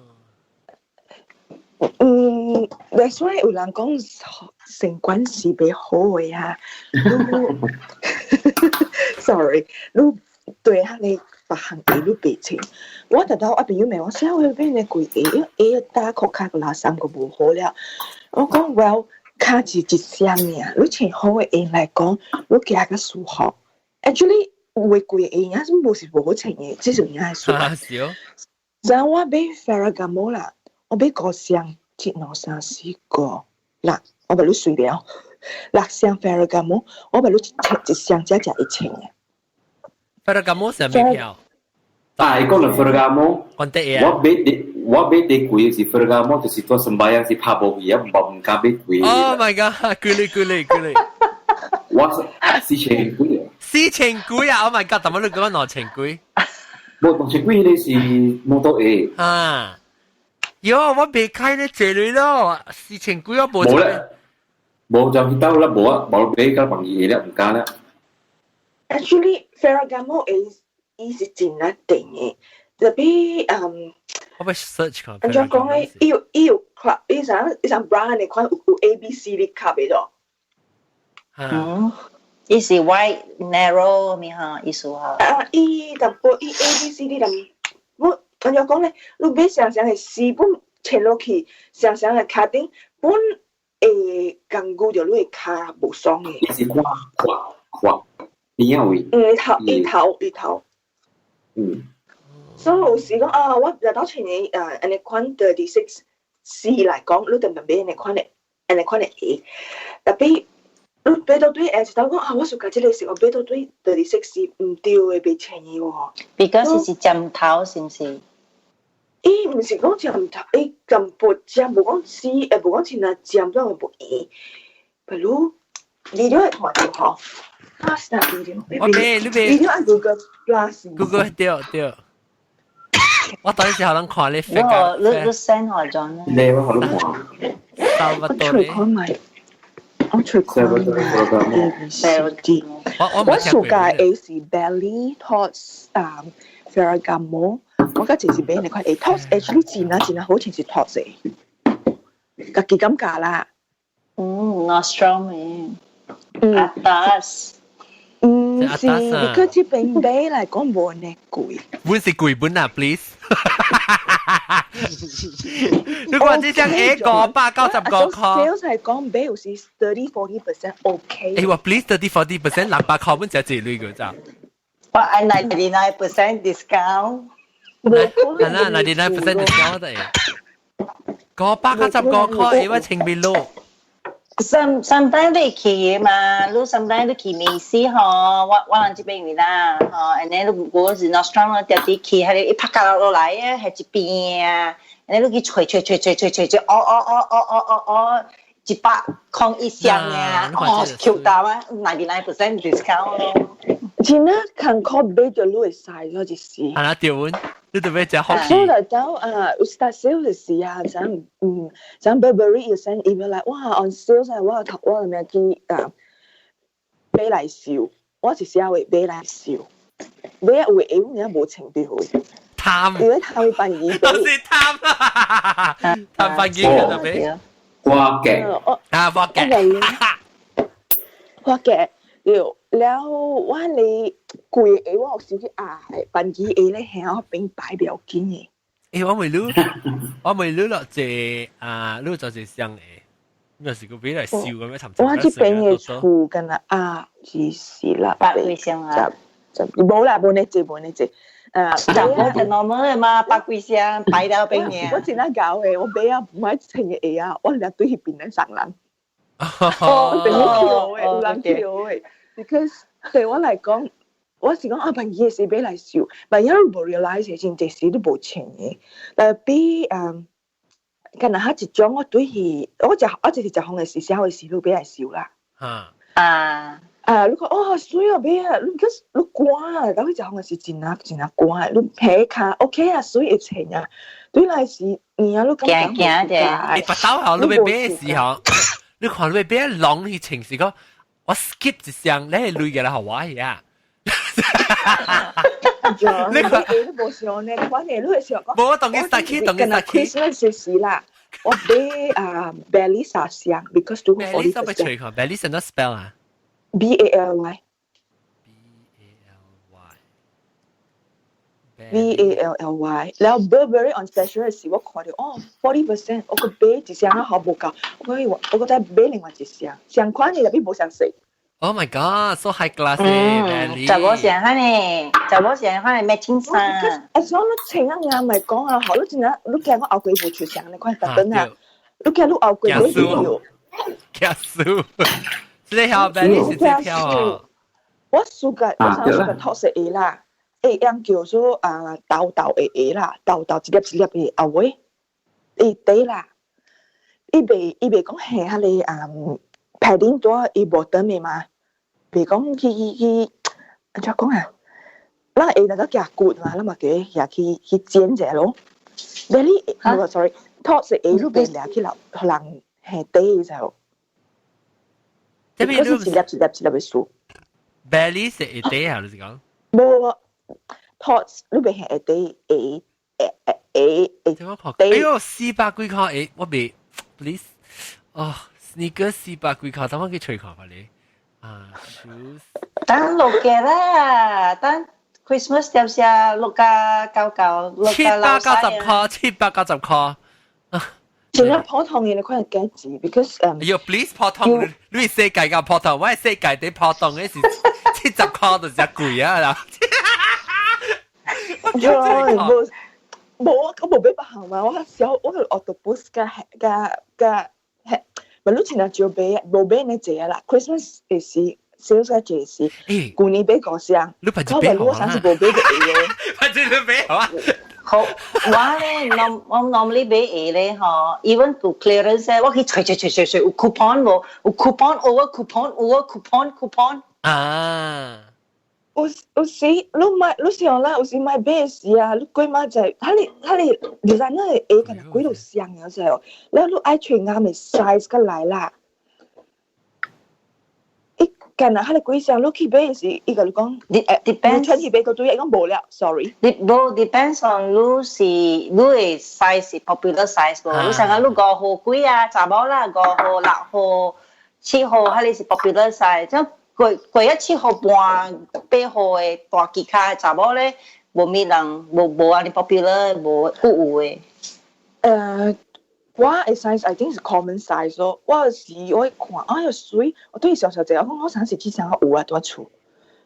嗯，that's why 有人講成管是袂好的啊。Sorry，你對下你別項鞋你袂穿。我特頭我朋友問我，啥會變咧貴鞋？因為鞋打褲跤個垃圾個無好了。我講 well，跤是一雙爾，你穿好的鞋來講，你行較舒服。Actually，有的貴鞋也是無是無好穿的，這是有影舒服。是哦。然後我買 Ferragamo 啦，我買五雙，一兩三四五六，我把你隨了。六雙 Ferragamo，我把你一雙才食1000嘅。 Ferragamo 是咩票？啊，伊講到 Ferragamo，我買啲貴是 Ferragamo，就是做sembahyang 是拍無去啊，唔敢買貴。 Oh my god！貴哩貴哩貴哩。我4000幾啊！ 4000幾啊！Oh my god！怎麼你講2000幾？無2000幾，迄個是摩托鞋。啊！喲，我未開呢這類咯，4000幾我無。冇咧，冇就去到啦，冇啊，冇俾個朋友咧，唔加啦。 Actually, Ferragamo is 伊是真一定嘅，特別我欲 search 看。按怎講咧？伊有 club，伊啥 brand 的款有 A、B、C 的 club 的咯。嗯，伊是 wide narrow 咩哈意思哈？啊，伊淡薄伊 A、B、C、D 淡我按怎講咧？你買雙雙的絲本穿落去，雙雙的跤頂本會感覺著你的跤無爽的。伊是闊闊闊邊仔位？嗯，伊頭伊頭。所以有時講啊，我若到穿的按呢款 36C 來講，你就唔買按呢款的，按呢款的鞋。特別你買到對鞋，就講啊，我 suka 這個色，我買到對 36C 毋對的，袂穿的喎。 Because 是尖頭，是毋是？伊毋是講尖頭，伊淡薄尖，無講絲，無講真啊尖，都會無圓。比如你都會看著吼，啊是哪邊？我買你買。你都按 Google Plus。 Google 對對。我當時候攏看你我你 send 我咗呢？你我好攏看。我隨看埋，我隨看埋 A B C D。我 suka 的是 Bally Tod's 啊，Ferragamo。我較就是買那款鞋，Tod's actually 真啊真啊好，穿是 Tod's 的，家己感覺啦。嗯，Nordstrom 嘅。嗯。Atas。嗯，是，你去這邊買來講無呢貴。本是貴本啊，please。你講這張鞋595塊。 sales 係講買有時 30-40% OK。欸，我 please 30-40% 600塊本就一類個咋。我按 99% discount。係啦，99% discount 得。595塊，欸，我穿袂落。 Sometimes 你去嘛，你 sometimes 你去美斯吼，我人這邊位啦，吼，and then 你我是 Nordstrom 特別去，係一拍架落來啊，係一邊啊，and then 你去揣揣揣揣揣揣揣，哦哦哦哦哦哦哦，100一箱啊，哦，Q 到啊，99% discount 咯。真啊，看靠買著你會使咯，就是。係啦，對，你特別食好。所以就啊，有 start sale 的時啊，咱咱 Burberry 有 send email 來，哇，on sale 啊，我頭我咩去啊，買來收，我是寫話買來收，買啊有會我無穿對好。貪。因為貪便宜。都是貪啊！貪便宜嘅特別。花嘅。啊，花嘅。花嘅。對，了我你貴的我有時去啊，便宜的咧，響我邊擺比較緊的。欸，我未擼落這啊，擼就是箱的，那是個俾來燒咁樣尋。我這邊的厝敢若啊，只是啦，百幾箱啊，就無啦，無呢濟，無呢濟。就我就 normal 的嘛，百幾箱擺到邊嘅。我真係搞的，我買啊唔愛穿的鞋啊，我掠對彼邊咧送人。我朋友叫的，有人叫的。Because 對我來講，我是講啊，便宜的時買來收，萬一你無 realize 真濟時你無穿的。但比敢若彼一種我對去，我食我就是食風的時，寫的時你買來收啦。啊啊啊！你講哦，水啊買啊，你可是你寒啊，到去食風的時真啊真啊寒，你皮跤 OK 啊，水會穿啊。對來是，你啊，你感覺驚驚的。你腹兜吼，你欲買的時候，你看你欲買籠去穿是講。我 skip 一箱，你係累嘅啦，好我呀。你看，你無想呢，款的你會想講。無，我當佢殺起，當佢殺起。 Christmas 時啦，我買啊 Bally 三箱，because 都 Bally 怎麼吹看？Bally 怎麼 spell 啊？B A L Y。 B A L Y。 B A L L Y，然後 Burberry on special 時，我看到哦，40%，我個買一箱啊，好無夠，我閣再買另外一箱，相款的特別無相似。 Oh my god, so high class 誒，就無相款呢，就無相款的 matching 衫。啊，所以你穿啊啱咪講啊，好，你真正你驚我後過無出相，你看特登啊，你驚你後過買唔到。驚輸，這個條 Bally 是這條哦。我 suka，我想 suka 透色鞋啦。會用叫做啊豆豆的鞋啦，豆豆一粒一粒的後尾，伊底啦，伊袂講係彼個啊 padding 帶伊無長的嘛，袂講去去去，按怎講啊？咱鞋若個夾骨嘛，咱嘛叫伊舉去去剪者咯。Bally，無 sorry， Tod's 鞋你袂掠去人人下底就。這邊你一粒一粒一粒的數。 Bally 是下底啊？你是講？無，Tod's 你袂下底鞋鞋鞋鞋。哎喲，四百幾塊鞋，我未，please，哦，sneaker 四百幾塊，等我去揣看下你。啊，shoes。等落嘅啦，等 Christmas 點下六加九九，六七百九十塊，790塊。真係普通嘅，你可能幾錢？Because 哎喲，please 普通，你世界嘅普通，我係世界啲普通嘅是70塊就真貴啊啦。無無，我無買別項嘛，我小我去 octopus 加加加，咪你真係少買，無買呢濟啦。Christmas 是 sales 較濟是，舊年買五箱，你排買我上次無買就會咯。排住你買好啊？好，我咧，我 normally 買鞋咧，嗬，even to clearance 咧，我去揣揣揣揣揣，有 coupon 無？有 coupon over coupon over coupon coupon。啊！有有時你買你想啦，有時買買時啊，你過買就係，佢哋 designer 的鞋敢若幾多雙啊，就係，然後你愛揣啱的 size 過來啦。伊敢若佢哋幾雙，你去買時，伊共你講， depends，你穿去買個對，伊講無了，sorry。你無 depends on 你是你的 size 是 popular size 無？你想講你五號幾啊，查某啦，5號、6號、7號，彼個是 popular size，這過過一7號半、8號的大旗跤查某咧，無咪人，無無按呢 popular，無有有的。我的 size I think 是 common size 咯。我是我看，哎喲媠，我對小小姐，我講我上次去上有啊，佇厝。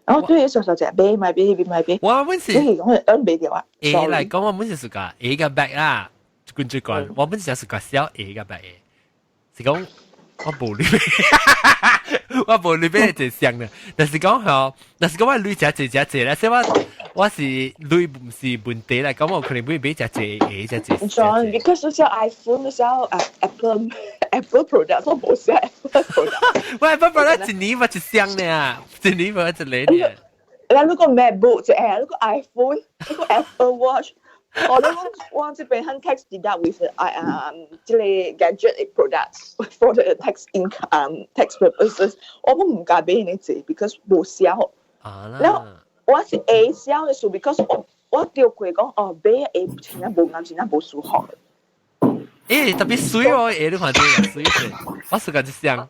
然後對小小姐買買買買買買。我本是，你講係買掉啊。鞋嚟講，我本是 suka 鞋嘅 bag 啦，冠最冠，我本是 suka 小鞋嘅 bag 嘅，是講我無鐳買，我無鐳買一箱嘅。但是講嗬，但是講我鐳誠濟誠濟啦，所以我我是鐳毋是問題啦，咁我可能會買誠濟鞋誠濟。 John，because 你 sell iPhone，你 sell Apple product，我無 sell Apple product。我 Apple product 一年咪一箱呢，一年咪一個呢。嗱，如果 MacBook 就係，如果 iPhone，如果 Apple Watch。我都我這邊很 tax deduct with 啊啊，這個 gadget products for the tax income tax purposes，我都唔敢買呢隻，because 無銷。然後我是會銷的數，because 我我掉過講哦，買鞋真正無啱，真正無舒服。誒，特別媠哦，鞋你看這個媠者，我是個一箱。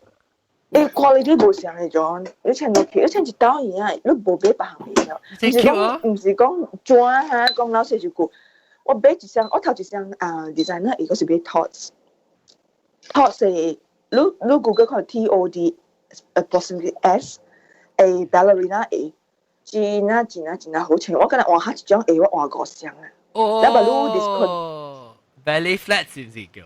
誒，quality 無相的種，你穿落去，你穿一道耳啊，你無買別項的，毋是講毋是講怎哈，講老實一句。我買一雙，我頭一雙啊，designer 伊個是買 Tod's，Tod's 是你你 Google 看 TOD apostrophe S 誒 ballerina 鞋，真啊真啊真啊好穿，我今日換下一種鞋，我換五雙啊。哦。你把你 discount。 Ballet flat 是毋是叫？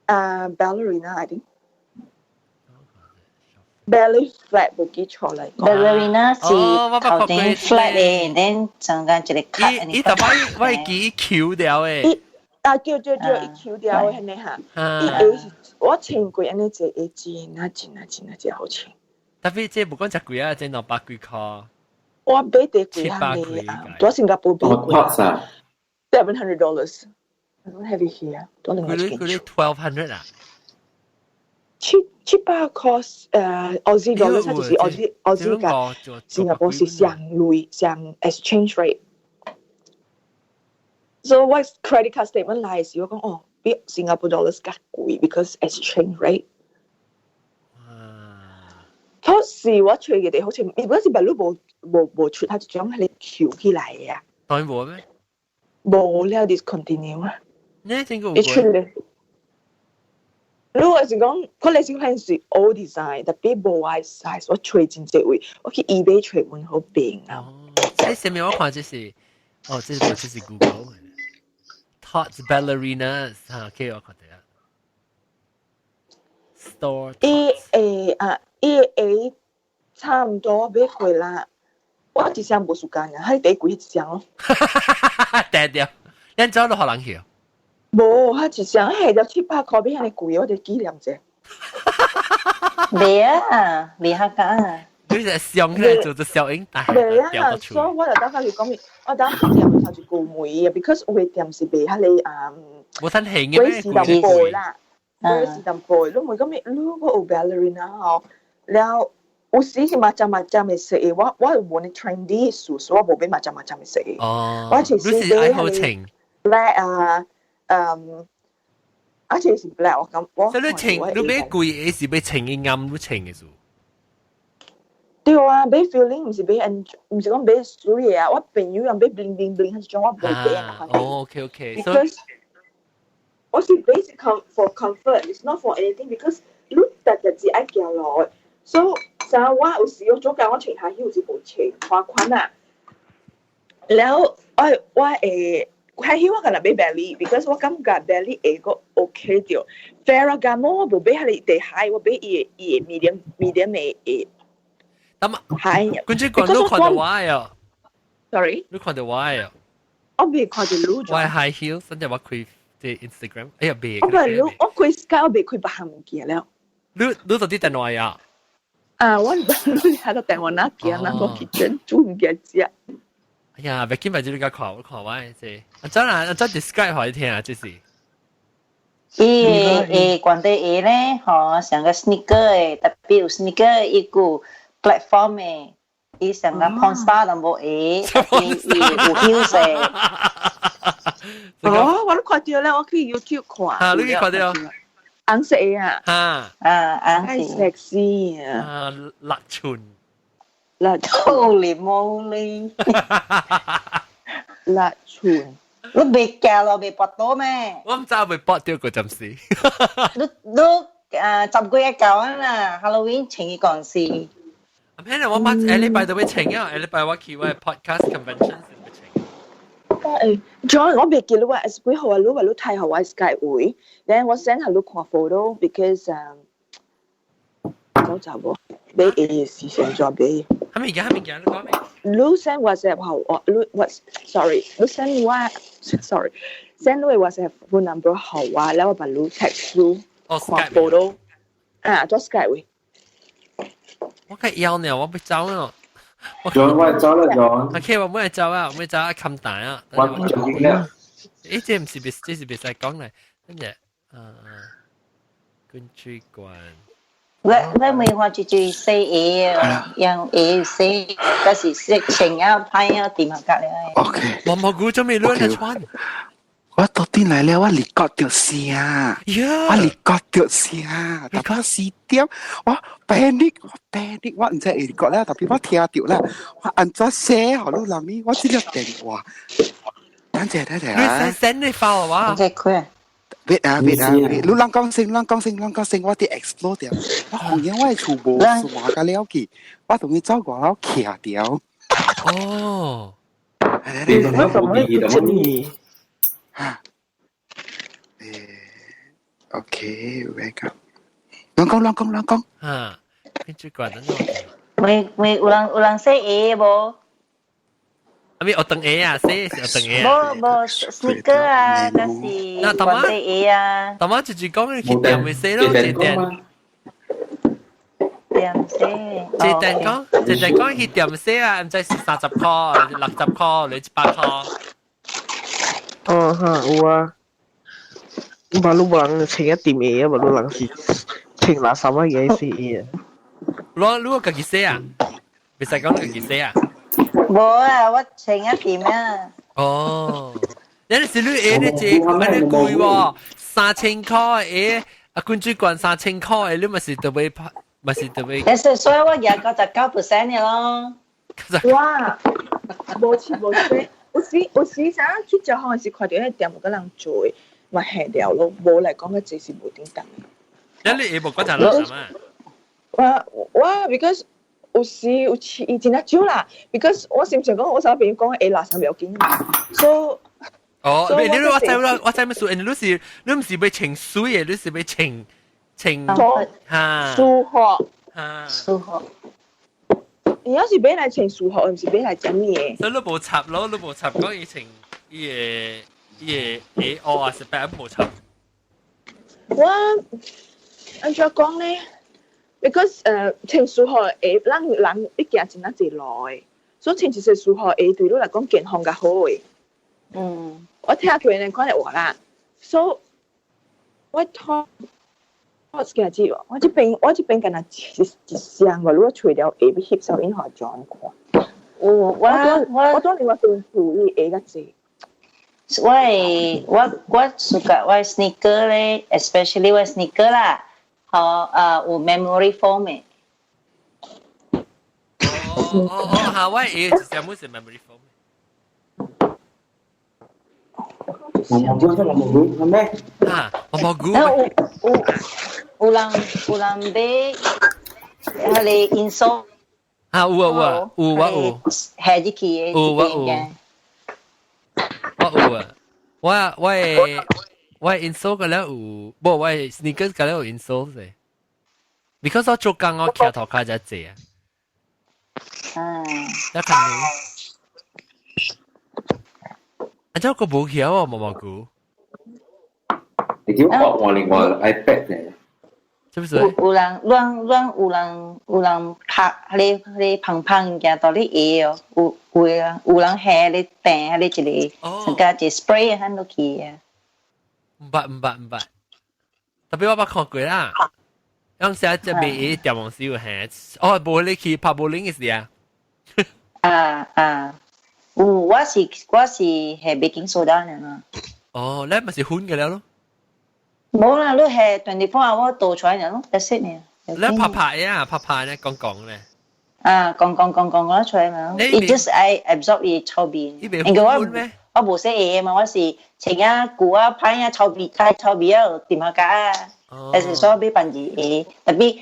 啊，ballerina I think。Ballet flat 無記錯嚟講。Ballerina 是頭頂 flat 的，然中間一個 cut。伊特擺我會記翹掉的。啊，對對對，伊翹掉的按呢哈。伊鞋是我穿過按呢一個鞋，真啊真啊真啊真好穿。特別這無講誠貴啊，這200幾塊。我買第幾項的啊？佇新加坡買過。$700. I don't have it here. 多另外一間。1200啊？七百塊Aussie dollar，就是 Aussie 佮新加坡是相類相 exchange rate。So 我 credit card statement 來時，我講哦，比新加坡 dollars 較貴，because exchange rate。當時我揣嘅好似，如果是白你無無無出，它就將佢翹起來嘅啊。當然無咩？無了 discontinue 啊。呢整個一出咧。如果是講，可能是可能是 old design，特別無我 size，我揣真濟位，我去 eBay 揣阮好平啊。這上面我看這是，哦，這是這是 Google。Tod's ballerinas 嚇，OK 我看到啊。Store。伊會啊，伊會差唔多買過啦。我一雙無時間啊，喺第貴一雙咯。對對，咱走都予人去。無，佢一雙係就700塊，比遐爾貴，我就紀念者。未啊，未客家。你是上起來做做小影大。未啊，所以我就等下佢講，我等下店頭一句問啊，because 有的店是賣遐個啊，冇身型嘅咩？貴是淡薄啦，貴是淡薄。你每個咩？你個有 ballerina 吼，了有時是 macam-macam 的色的，我無呢 trendy 數，所以我無買 macam-macam 的色的。哦，我就是你是愛好穿 black 啊，而且是 black，我感我。所以你穿你買貴的是買穿伊啱你穿的數。對啊，買 feeling 毋是買 enjoy，毋是講買水的啊。我朋友用買 bling bling bling，彼種我無買啊。哦，OK OK。 Because 我是 basic for comfort，it's not for anything。Because 你逐日只愛行路，所以像我有時我早間我穿下去有時無穿花款啊。然後我會 high heel 我敢若買 ballet，because 我感覺 ballet 會個 OK 著。Ferragamo 我無買彼個地 high，我買伊個 medium 的鞋。咁啊，係。跟住講你看到我啊？Sorry，你看到我啊？我未看到你。我 high heel，甚至我開啲 Instagram，哎呀未。我未，我開 Skype 我未開別項物件了。你到底電話呀？啊，我你喺度電話哪件啊？我 kitchen 煮物件食。哎呀，別緊咪就你個看，我看我這，啊真啊，真 describe 予你聽啊，這是。伊個關底鞋咧，吼，像個 sneaker 的，特別有 sneaker 伊個 platform 的，伊像個 porn star 都無鞋，伊伊有 heels 的。哦，我都看著咧，我去 YouTube 看。啊，你去看著？紅色的啊。啊。啊，紅色。sexy 啊。啊，6寸。六 Holy moly！ 6寸。你袂行路袂跋倒咩？我毋知會跋著個陣時。你啊10月到啊啦，Halloween 穿伊公司。阿咩我捌下禮拜就會穿啊，下禮拜我去我 podcast convention 時會穿。誒，John，我袂記得我是幾號啊？你話你睇下我 Skype 位，then 我 send 下你看 photo，because 走走無，買鞋是先做買。係咪而家？係咪而家？你講咩？你 send WhatsApp 號我，你what sorry，你 send 我 sorry，send 你 WhatsApp phone number 號我，然後我把你 text 你看 photo，啊，做 Skype 位。我計要呢，我不走咯。 John，我走啦，John。 OK，我唔走啊，我唔走啊，冚蛋啊。我做咩？誒，這唔是別，這是別使講嚟，跟住，跟住關。我我未看就就洗鞋，用鞋洗，嗰時洗穿啊歹啊掂下隔離。 OK。我冇估咗未亂嚟穿。我到底來了，我立刻就聲，我立刻就聲，特別4點，我 panic，我 panic，我毋知會覺咧，特別我聽著啦，我按怎寫予你人呢？我這個電話，等陣等陣啊！你 send 你發我啊？這開。別啊別啊！你人講先，人講先，人講先，我佇 explore 掉，我紅影我的厝無線甲了去，我同伊走外口徛掉。哦。你我怎麼會哈，誒，OK，wake up。亂講亂講亂講。啊，跟住關等我。未未有人洗鞋無？阿咪學當鞋啊，洗是學當鞋啊。無無 sneaker 啊，那是關底鞋啊。大媽就是講你去店咪洗咯，這店。店洗。這店講，這店講去店洗啊，毋知是30箍、60箍、你100箍。哦哈，有啊。嘛，你無人穿一店鞋啊，嘛，你人是穿垃圾啊嘢洗鞋啊。你家己洗啊？袂使講你家己洗啊？無啊，我穿一店啊。哦，你是你鞋你這安尼貴喎，3000箍鞋，啊，冠主管3000箍的，你咪是特別拍，咪是特別。其實所以我廿99% 嘅咯。哇，無錢無錢，有時啥去食好是看著彼店有個人做的，嘛下了咯，無來講個這是無頂當的。那你下無嗰陣垃圾啊？我 because 有時有時伊真正少啦，because 我心想講，我啥朋友講下垃圾袂要緊嘛，所以。哦，你我知啦，我知咩事？你是你毋是欲穿水的，你是欲穿穿哈舒服哈舒服。你要是買來穿舒服，毋是買來食物的。所以你無插咯，你無插講伊穿伊個伊個 A O 啊，是白無插。我按怎講呢？Because 穿舒服鞋，咱人一行真仔濟路的，所以穿一雙舒服鞋對你來講健康較好的。我聽過人講的話啦， So 我拖我嘅知，我這邊敢若一箱個，如果除了鞋，欲翕相因予 John 看。有我我我當年我對注意鞋較濟。我 suka 我 sneaker 咧，especially 我 sneaker 啦，好啊有 memory foam 嘅。哦哦哦，夏威夷一隻冇是 memory foam。毛毛菇，毛毛菇，係咩？啊，毛毛菇。有有有人買，彼个 insole。啊，有啊有啊，有我有。下入去的。有我有。我有啊，我 insole 個了有，無我 sneakers 個了有 insole 啫。Because 我做工我徛頭較才濟啊。嗯。一看你。啊，這個無曉哦，毛毛菇。你叫我換另外 iPad 咧？是不是？有人亂亂有人拍彼個彼個胖胖物件到你鞋哦，有人下咧掟彼個一個，成個一個 spray 喺落去啊。毋捌毋捌毋捌，特別我捌看過啦。用寫這賣電網時有下，哦，無你去拍保齡的時啊。啊啊，有我是下 baking soda 呢嘛。哦，你咪是粉嘅了咯？無啦，你係 24 hour 倒出來咯，that's it 呢。你拍拍呀，拍拍咧，講講咧。啊，講講講講講出來嘛。伊 just 愛 absorb 伊臭味。伊袂粉咩？我無洗鞋嘛，我是穿啊舊啊歹啊臭味，較臭味啊，掂下架啊。但是所以買辦字鞋，特別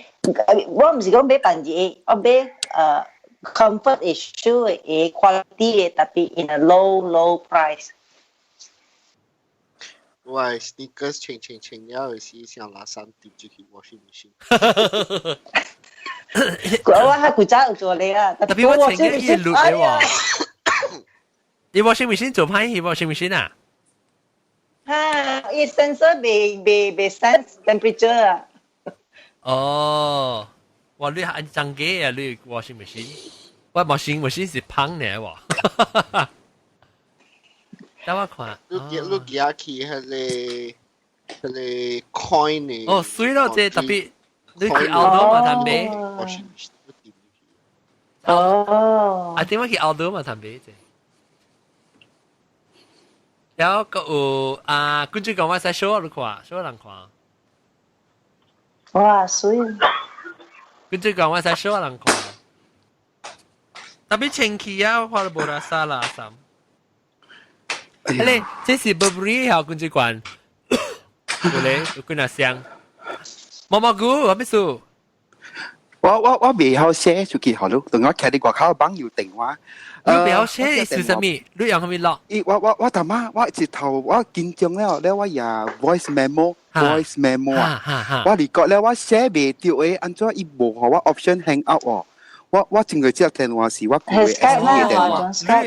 我毋是講買辦字鞋，我買comfort 的 shoe 的鞋 quality 的，特別 in a low low price。我 sneakers 穿穿穿了時，想垃圾丟入去 washing machine。我較古早有做咧啦，特別我穿嘅伊綠的喎。你 washing machine 做歹去 washing machine 啊？啊，伊 sensor 未 sense temperature 啊。哦，哇！你係真機啊？你 washing machine？我 washing machine 是香呢喎。等我看。你寄去彼個 coin 呢？哦，水咯，這特別你去澳洲嘛，談買。哦。啊，點解去澳洲嘛，談買這？然後個有啊，跟住講我使 show 你看，show 人看。哇，水！跟住講我使 show 人看。特別清氣啊，我看到無啦沙啦衫。咧，這是 Burberry 嚇，跟住講，有咧，有幾若箱。毛毛菇，我咩事？我未曉寫出去好咯，同我徛佇外口網友電話。你袂曉寫是啥物？你用啥物錄？伊我阿媽，我一頭我緊張了，了我也 voice memo voice memo 啊，我離覺了我寫袂著的，按怎伊無予我 option hang up 哦？我淨係接電話是我舊的 S 的電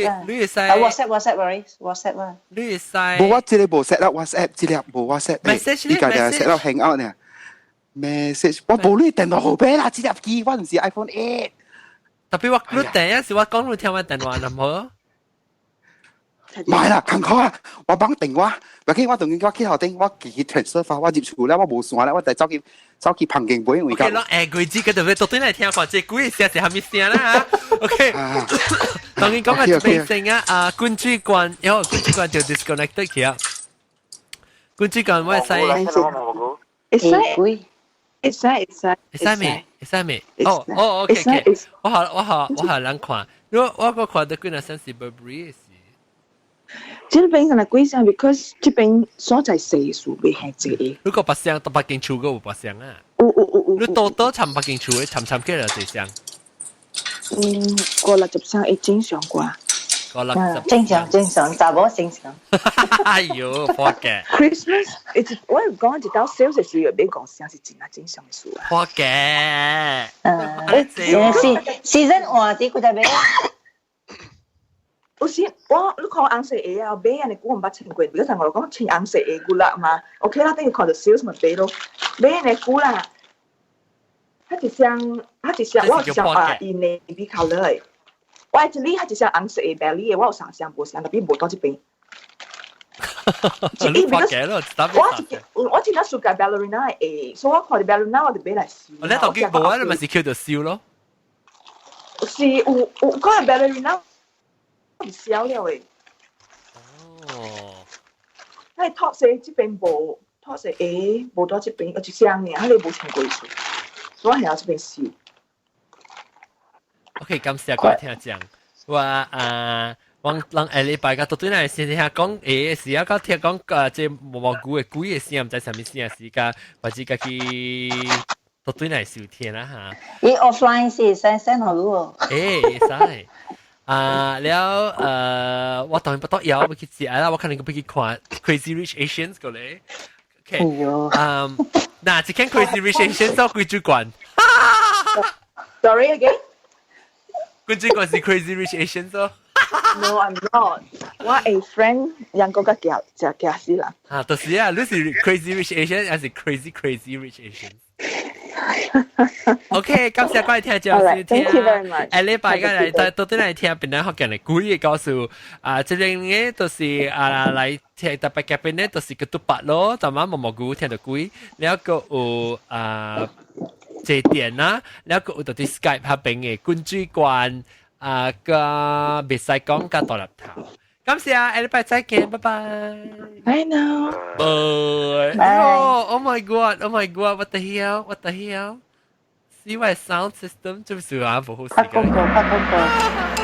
話。你會使？WhatsApp WhatsApp WhatsApp 啊？你會使？無我這個無 set 啦 WhatsApp，這個無 WhatsApp。 message 你家己 set 了 hang out 呢？message 我無你電話號碼啦，這粒機我毋是 iPhone 8。特別我你第一時我講你聽我電話就好。唔係啦，近可啦，我幫電話，我去我同佢我去頭頂，我自己 transfer 翻，我入厝咧，我無線咧，我就走去旁間買，因為 OK，攏下句子，佢就會到底嚟聽看這鬼聲是啥物聲啦？OK，當然講嘅變成啊，啊，滾水罐，因為滾水罐就 disconnect 去啊。滾水罐我使，會使會使會使會使未？會使未？哦哦，OK OK，我好難看，如果我個看到幾若聲是 Burberry 是。這邊可能幾聲，because 這邊所在細數未係這個。如果白箱到北京厝個有白箱啊？有有有有。你多多尋北京厝的，尋尋幾多隻箱？嗯，過60箱會正常啩。過60正常正常，查某正常。哎呦，破嘅。 Christmas，我有講一道 sales 時買5箱是真啊正常的數啊。破嘅。嗯，是 season 換啲佢就買。有時我你看紅色鞋啊，買按呢久我毋捌穿過，比如講我講穿紅色鞋久啦嘛，OK 啦，等於看著 sales 咪買咯，買按呢久啦，彼一雙，我有一雙啊，伊 navy colour 的，我一日彼一雙紅色的 belly 的，我有三雙無雙，特別無到這邊。你發嘅咯，我我真係 suka ballerina 嘅，所以我看到 ballerina 我就買來燒。你頭見無啊？你咪是叫做燒咯。是有有嗰個 ballerina 唔燒了嘅。哦。係托勢這邊無，托勢無到這邊，有一雙爾，佢哋無穿過去，所以係這邊燒。 OK，感謝各位聽講，我啊。我人下禮拜個到對來先聽講，是啊，個聽講這毛毛菇的鬼的聲，毋知啥物聲時間，或者家己到對來收聽啦嚇。伊 offline 是 send send 予你哦。會使。啊，了我當然不得要欲去食啦，我可能欲去看 Crazy Rich Asians 過來。OK，嗯，嗱，這間 Crazy Rich Asians 做歸主管。 Sorry again。歸主管是 Crazy Rich Asians 哦。 No, I'm not. 我a friend 人個個夾食夾死啦。啊，就是啊，你是 Crazy Rich Asian 還是 Crazy Crazy Rich Asians？OK，感謝各位聽眾收聽。 Thank you very much。下禮拜個來到到底來聽邊個福建的鬼的故事啊？這邊嘅就是啊來聽特別嘉賓呢，就是個獨白咯，就晚毛毛菇聽到鬼，了個有啊這點啦，了個有到啲 Skype 下邊的滾水罐。啊個袂使講甲大粒頭，感謝啊，下禮拜再見，拜拜。 Bye now。 Bye。Oh my god! Oh my god! What the hell? What the hell? See my sound system 就是啊，不好拍廣告，拍廣告。